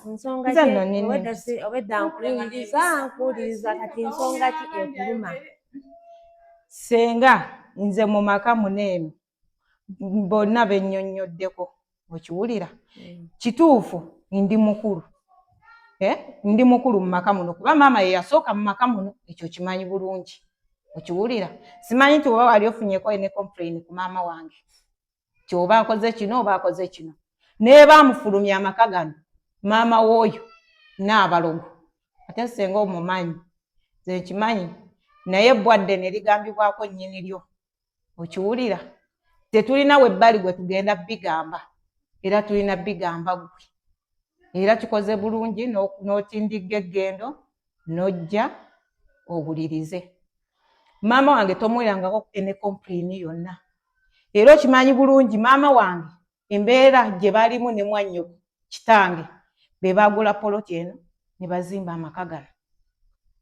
Nsonga Nze ki? nno nina Obwedda obwedda nkuwuliriza, nkuwuliriza. Kati nsonga ki ekuluma? Senga nze mu maka muno eno bonna bennyonnyoddeko, okiwulira? Kituufu ndi mukulu, eh? Ndi mukulu mu maka muno kuba maama ye yasooka mu maka muno, ekyo kimanyi bulungi, okiwulira? Simanyi nti oba wali ofunyeko ne complain ku maama wange ti oba akoze kino oba akoze kino, naye baamufulumya amaka gano maama w'oyo n'abalogo. Ate senga omumanyi, nze nkimanyi, naye bwadde ne ligambibwako nnyini lyo, okiwulira? Tetulina webbali gwe tugenda bigamba, era tulina bigamba gwe. Era kikoze bulungi n'otindigga eggendo n'ojja owulirize. Maama wange tomuwulirangako ne complain yonna, era okimanyi bulungi maama wange embeera gye balimu ne mwannyoko kitange be baagula poloti eno ne bazimba amaka gano.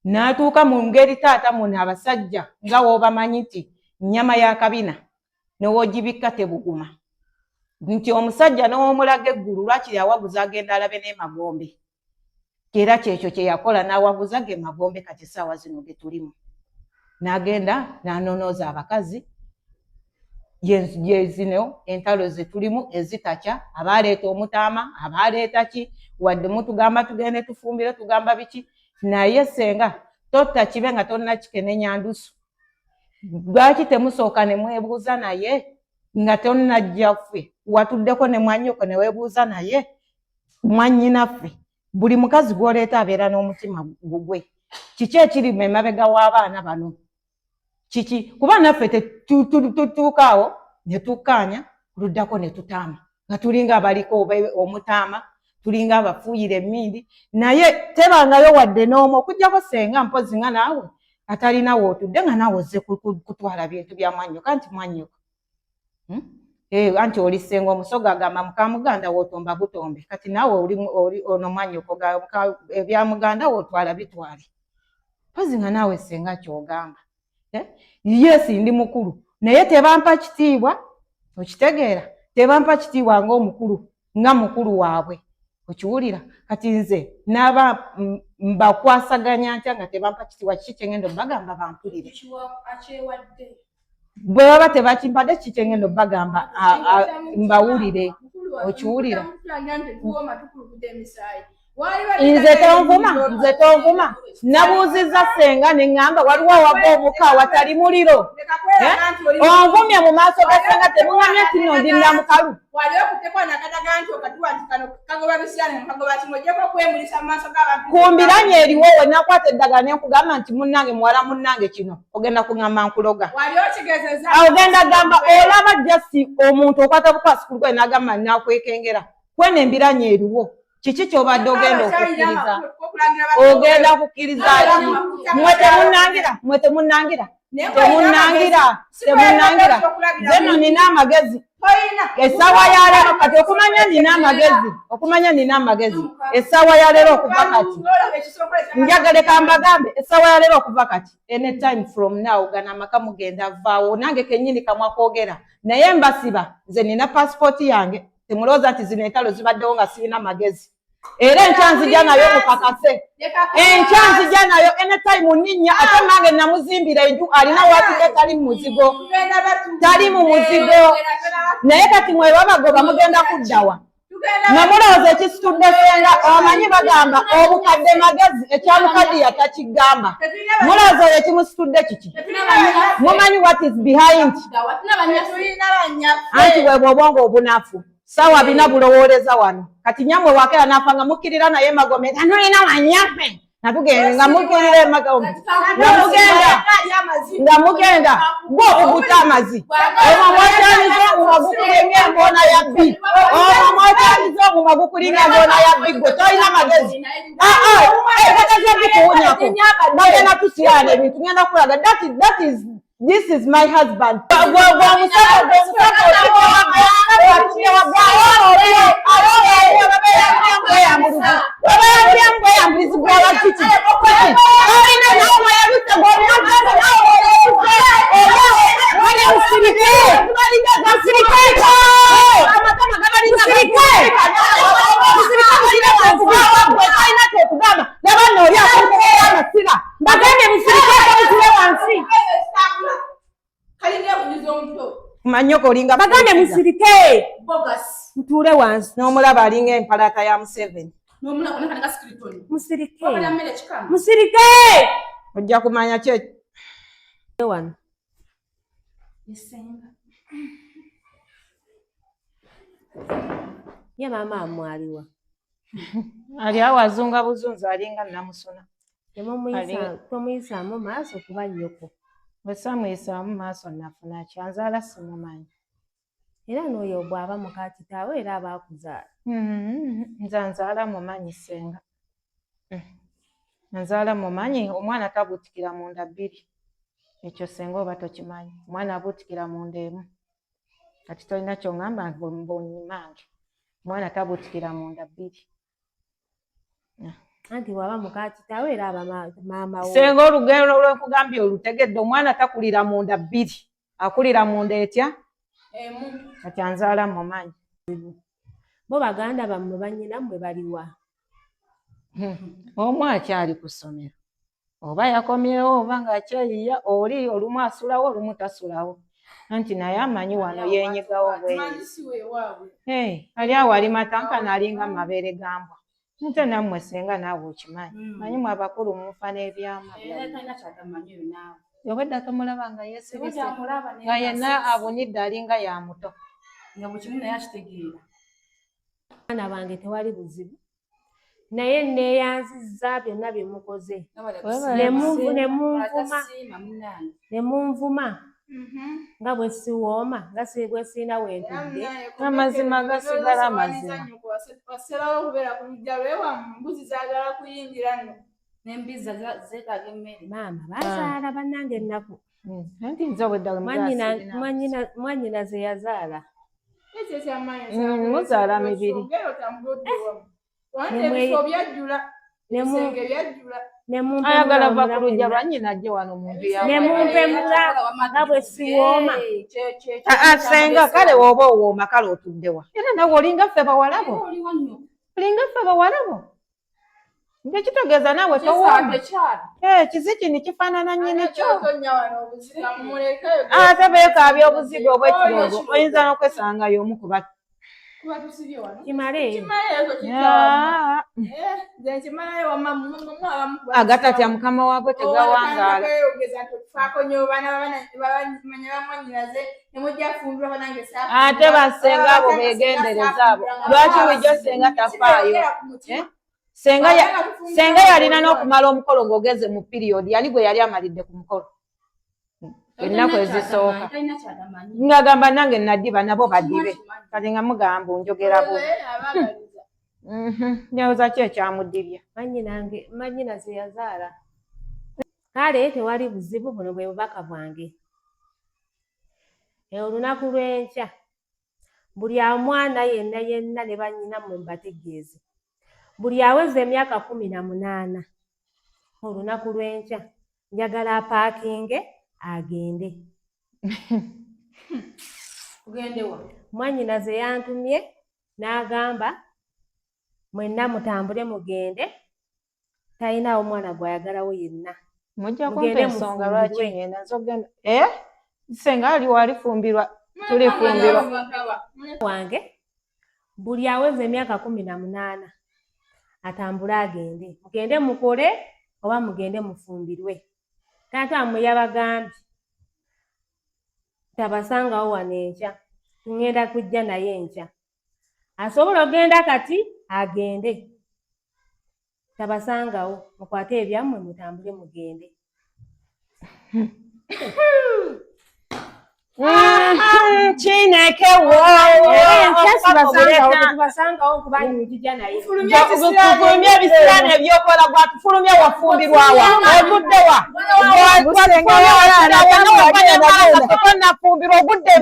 N'atuuka mu ngeri taata muno abasajja nga w'obamanyi nti nnyama ya kabina newoogibikka tebuguma, nti omusajja n'owomulaga eggulu lwakiri awaguza agenda alabe n'emagombe. Era kyekyo kye yakola n'awaguza ge magombe. Kati essaawa zino ge tulimu n'agenda n'anonooza abakazi, ye zino entalo ze tulimu ezitakya. Abaaleeta omutaama, abaaleeta ki, wadde mutugamba tugende tufumbire, tugamba biki, naye senga Totta kibe nga tonnakikenenya ndusu. Lwaki temusooka ne mwebuuza naye nga tonnajja ffe? Watuddeko ne mwannyoko ne weebuuza naye mwannyinaffe. Buli mukazi gw'oleeta abeera n'omutima gugwe. Kiki ekiri emabega w'abaana bano? Kiki? Kuba naffe tutuuka awo ne tukkaanya, luddako ne tutaama nga tulinga abaliko omutaama, tulinga abafuuyira emmindi, naye tebangayo wadde n'omu okuggyako ssenga mpozzi nga naawe atalina wootudde nga naawe ozze kutwala bintu bya mwannyoko anti mwannyoko. Anti oli ssenga omusoga agamba muka muganda wootomba butombe, kati naawe oli ono mwannyoko ebya muganda wootwala bitwale. Mpozzi nga naawe ssenga ky'ogamba. Yes, ndi mukulu naye tebampa kitiibwa, okitegeera? Tebampa kitiibwa ng'omukulu, nga mukulu waabwe, okiwulira? Kati nze naaba mbakwasaganya ntya nga tebampa kitiibwa? Kiki kyengenda obbagamba bampulire? Bwe baba tebakimpadde, kiki kyengenda obbagamba mbawulire? Okiwulira? Nze tonvuma, nze tonvuma. Nabuuzizza ssenga ne ŋŋamba waliwo awava omuka awatali muliro. Onvumye mu maaso ga ssenga, temuŋŋamye nti nno ndi namukalu. Kumbiranye eriwo we nakwata eddagala ne nkugamba nti munnange muwala munnange kino ogenda kuŋŋamba nkuloga. Ogenda gamba olaba just omuntu okwata bukwasi ku lugoye n'agamba nakwekengera. Kweno embiranye eriwo. Kiki ky'obadde ogenda okukkiriza? Ogenda kukkiriza ki? Mmwe temunnangira, mmwe temunnangira, temunnangira, temunnangira. Nze nno nina amagezi. Essaawa ya leero kati okumanya nina amagezi, okumanya nina amagezi. Essaawa ya leero okuva kati. Njagala mbagambe essaawa ya leero okuva kati. Any time from now gano amaka mugenda vaawo nange kennyini kamwa kwogera. Naye mbasiba nze nina passport yange. Temulowooza nti zino entalo zibaddewo nga sirina magezi. Era enkya nzija nayo mukakase. Enkya nzija nayo anytime nninnya ate nange namuzimbira enju alina waatudde tali mu muzigo. Tali mu muzigo. Naye kati mwe babagoba mugenda kuddawa. Mwe mulowooza ekisitudde ssenga omanyi bagamba obukadde magezi ekyamukaddiya takigamba. Mulowooza oyo ekimusitudde kiki? Mumanyi what is behind? Anti bwe bw'obwongo obunafu. Ssaawa bina bulowooleza wano. Kati nyammwe wakeera n'afa nga mukkirira naye emagombe nga nolina wanyaffe. Nga tugenda nga mukkirira emagombe. Nga mugenda nga mugenda gwe obuguta amazi. Omwo mwokyaliza omumwa gukulinga emboona ya bbi. Omwo mwokyaliza omumwa gukulinga emboona ya bbi gwe tolina magezi. Ekakaza bikuwunyako. Bagenda tusiraana ebintu ngenda kulaga that is this is my husband. Mbagambye musirike mutule wansi. Manyoko olinga Bagambye musirike. Mutuule wansi. N'omulaba alinga empalata ya Museveni. Musirike. Musirike. Ojja kumanya ki Wano. Ye maama amwaliwa. Ali awo azunga buzunzi alinga namusuna. Tomuyisaamu maaso kuba nnyoko. Bwe saamuyisaamu maaso nafuna ki? Anzaala simumanyi. Era n'oyo bw'aba muka kitaawe era aba akuzaala. Nze anzaala mumanyi ssenga. Anzaala mumanyi omwana tabuutikira munda bbiri. Ekyo ssenga oba tokimanyi. Omwana abuutikira munda emu. Kati tolina ky'oŋŋamba mbonyimange. Omwana tabuutikira munda bbiri. Anti bw'aba muka kitaawe era aba maama wo. Ssenga olugero lwekugambye olutegedde omwana takulira munda bbiri. Akulira munda etya? Kati anzaala mumanyi. Bo baganda bammwe bannyina mmwe baliwa? Omu akyali ku ssomero. Oba yakomyewo oba ng'akyeyiya oli olumu asulawo olumu tasulawo. Anti naye amanyi wano yeenyigawo bweyizi. Ali awo ali matankana alinga mabeere ga mbwa. Nte nammwe senga naawe okimanyi. Manyi mwe abakulu mufa n'ebyama byammwe. Obwedda tomulaba nga yeesibise nga yenna abunidde alinga ya muto. Nga buli kimu naye akitegeera. Baana bange tewali buzibu naye neeyanzizza byonna bye mukoze ne munvuma nga bwe siwooma nga bwe sirina we ntudde. Amazima gasigala mazima. Wasalawo okubeera ku luggya lw'ewammwe embuzi zaagala kuyingira nno. N'embizzi zeetaaga emmere. Maama bazaala bannange ennaku. Anti nze obwedda bwe Mwannyinaze yazaala. Muzaala mibiri. Ayagala va ku luggya lwa nnyina ajje wano mu nju ya Ne mumpemula nga bwe siwooma. Senga kale w'oba owooma kale otudde wa? Era nawe olinga ffe bawalabo. Olinga ffe bawalabo. Nze kitegeeza naawe towooma. Kizi kino kifaanana nnyini kyo. Ate beekaabya obuzigo obw'ekirungo oyinza n'okwesanga y'omu ku ba Kimaleeyo. Agatatya mukama waagwo tegawangaala. Ate basenga abo beegendereza abo. Lwaki bulijjo senga tafaayo? Senga yalina n'okumala omukolo ng'ogenze mu piriyodi ani gwe yali amalidde ku mukolo ennaku ezisooka ng'agamba nange nadiba nabo badibe kati nga mugamba njogera bubi ndowooza ki ekyamudibya. Mwannyinaze yazaala. Kale tewali buzibu buno bwe bubaka bwange. Olunaku lw'enkya buli omwana yenna yenna ne bannyina mmwe mbategeeze buli aweza emyaka 18 olunaku lw'enkya njagala apaakinge agende. Mwannyinaze yantumye n'agamba mwenna mutambule mugende talinawo mwana gw'ayagalawo yenna. Mujja kumpa ensonga lwaki ngenda nze okugenda senga aliwo alifumbirwa tulifumbirwa. Wange buli aweza emyaka 18 atambule agende mugende mukole oba mugende mufumbirwe. Taata wammwe yabagambye tabasangawo wano enkya tugenda kujja naye enkya asobola okugenda kati agende tabasangawo mukwate ebyammwe mutambule mugende. Chineke tubasangawo kubanga nkijja naye. Fulumya ebisiraani ebyokola gwatufulumya wafumbirwawa otuddewa tonafumbirwa ogudde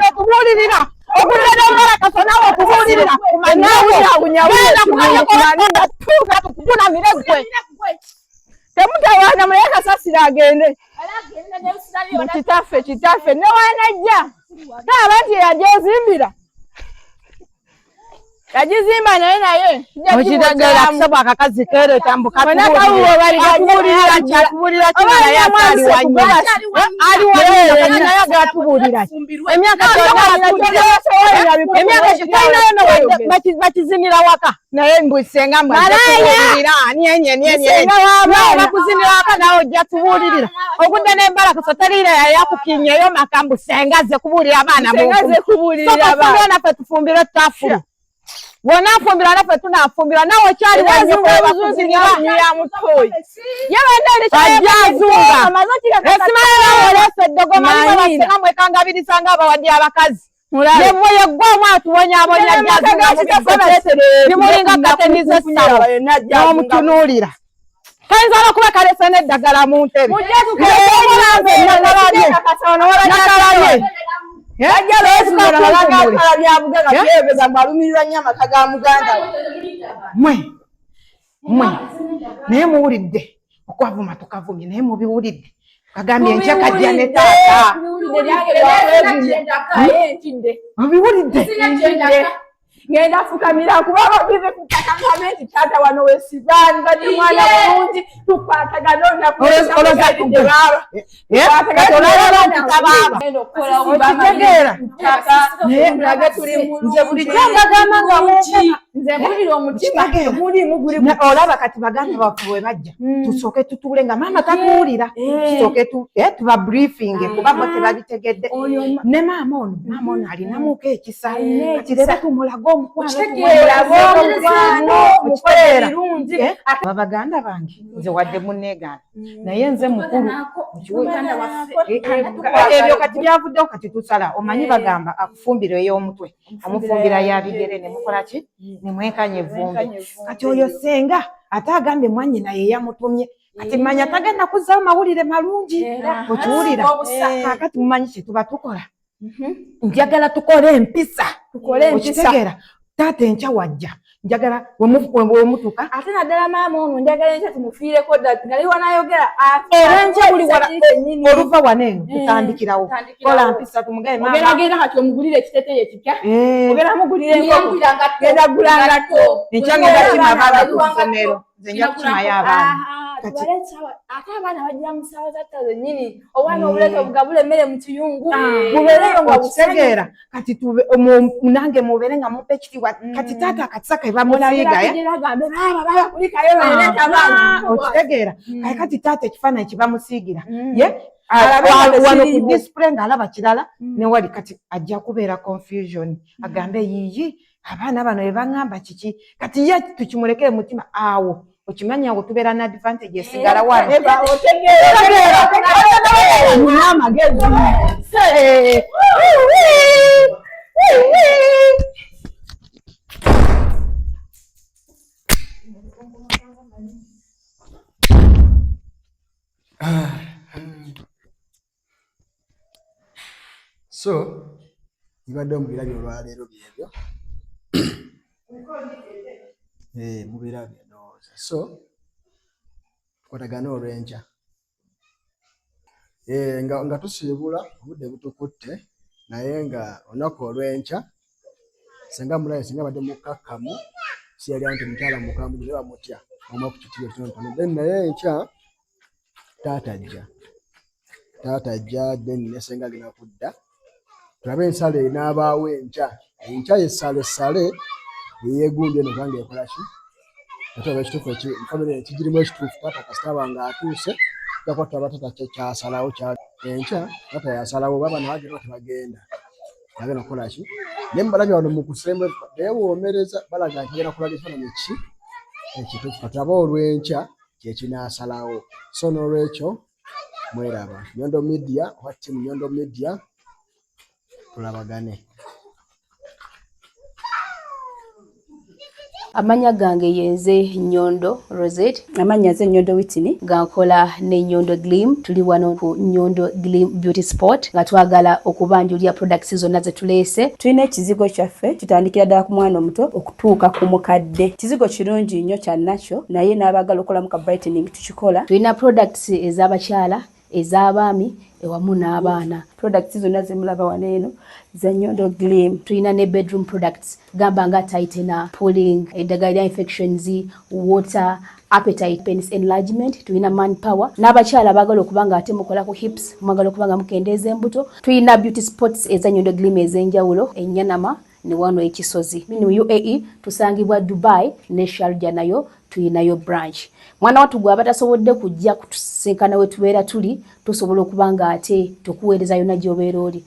okubuulirira ogudde n'embalakaso naawe okubuulirira kukunamire ggwe temutawaana muleke kasasiro agende kitaffe kitaffe ne wanajja taaba nti yagyezimbira yagizimba naye naye okitegeera kusaba akakazi kereeta mbu katubuulira kino naye ate ali wanyina ali wanyina naye agatubuulira emyaka talinayo bakizinira waka naye mbu senga mwakubuulirira bakuzinira waka nawe ojja tubuulirira ogudde n'embalakaso teriira yayakukinyeyo maka mbu senga ze kubuulira abaana soka naffe tufumbire tutafulu bw'onaafumbirwa naffe tunaafumbirwa naawe okyali ajja azunga esimanyi naawe oleese eddogo manyi basenga mwekangabiriza nga abawadde abakazi yemmwe yeggwe omu atuwonyabonya bimulinga kateniza essabo n'omutunuulira kayinza n'okuba kaleese n'eddagala mu ntebe nakalabye mwe mwe naye muwulidde okwavuma tukavumye naye mubiwulidde kagambye enkya kajja ne taata obiwulidde. Ngenda fukamira kuba abavive ku ttaka ngambe nti taata wano wesiba nzadde mwana mulungi tukwatagane olunaku baaba. Okitegeera? Nze bulijjo mbagamba nga nze mpulira omutima Okitegeera? gulimu guli Olaba kati baganda baffe bwe bajja, tusooke tutuule nga maama tatuwulira, tusooke tuba briefing kuba bo tebabitegedde. Ne maama ono, maama ono alinamuko ekisa. Kati leero tumulage omukwano. Okitegeera? Omukwano. Mukole Okitegeera? ebirungi. Aba baganda bange, nze wadde munneegaana, naye nze mukulu. Ebyo kati byavuddewo, kati tusala. Omanyi bagamba akufumbira ey'omutwe omufumbira ya bigere, ne mukola ki, ne mwenkanya evvumbe. Kati oyo senga ate agambye mwannyina ye yamutumye, kati manya tagenda kuzzayo mawulire malungi. Okiwulira? Kaakati mumanyi kye tuba tukola? Njagala tukole empisa. Tukole empisa. Okitegeera? Taata enkya wajja, njagala wemutuka. Ate naddala maama ono, njagala enkya tumufiireko dda nga liwanayogera. Era enkya buli oluva wano eno tutandikirawo kola mpisa, tumugaye maama. Ogenda genda kati omugulire ekiteteeyi ekipya. Ogenda mugulira enkoko, Genda gula ngatto. Enkya ngenda kima abaana ku ssomero, nze nja kukimayo abaana. Tubale essaawa, ate abaana bagira mu ssaawa za tta zennyini. Obwana obuleeta obugabula emmere mu kiyungu, bubeereyo nga Okitegeera? Kati tube nange mubeere nga mumpa ekitiibwa. Kati taata akatisa ke bamusiiga, eh? Agambe baaba, baaba kulikayo, baleeta abaana. Okitegeera? Kati kati taata ekifaananyi kye bamusiigira ye Alabe nga wano ku tekiriiwo. display ng'alaba kirala newali, kati ajja kubeera confusion, agambe, "Yiyi, abaana bano bye baŋŋamba kiki?" Kati ye tukimulekere mutima awo. Okimanyi awo tubeera ne advantage esigala wano. Nina amagezi. So bibadde mubirabye olwaleero byebyo. Mubirabye ndowooza. So tukwatagane olw'enkya. Nga tusiibula, obudde butukutte, naye nga olunaku olw'enkya senga mulaye, singa badde mukkakkamu, si yali nti mukyala mukambwe, naye bamutya omu ku kitiibwa ekitonotono. Then naye enkya taata ajja, taata ajja, then ne senga agenda kudda, tulabe ensala enaabaawo enkya. Enkya yessale essale eyeegundi eno, kubanga ekola ki, ate oba ekituufu famire ekigirimu ekituufu. Taata kasita aba nga atuuse, tujja kuba tulaba taata kyasalawo. Enkya taata yasalawo oba bano bagenda oba tebagenda, bagenda kukola ki. Naye mubalabye wano mu kusembe beewoomereza, balaga nti bagenda kulaga ekifaananyi ki ekituufu. Katulabe olw'enkya kyekinaasalawo. So n'olwekyo mweraba Nyondo Media oba team Nyondo Media, tulabagane. Amanya gange yenze Nyondo Rosette. Amannya nze Nyondo Witini. Nga nkola ne Nyondo Glim. Tuli wano ku Nyondo Glim Beauty Spot nga twagala okubanjulira products zonna ze tuleese. Tulina ekizigo kyaffe, kitandikira ddala ku mwana omuto okutuuka ku mukadde. Kizigo kirungi nnyo kya nakyo, naye n'abaagala okukolamu ka brightening tukikola. Tulina products ez'abakyala, ez'abaami ewamu n'abaana. Products zonna zemulaba wano eno za Nyondo Glim. Tulina ne bedroom products, gamba nga tightener, pulling, eddagala lya infections, water, appetite, penis enlargement. Tulina man power n'abakyala abaagala okuba nga ate mukola ku hips, mwagala okuba nga mukendeeza embuto. Tulina beauty spots eza Nyondo Glim ez'enjawulo, enyanama ne wano ekisozi mu UAE. Tusangibwa Dubai ne Sharjah, nayo tuyinayo branch. Mwana wattu gwe aba tasobodde kujja kutusinkana we tubeera tuli, tusobola okuba nga ate tukuweereza yonna gy'obeera oli.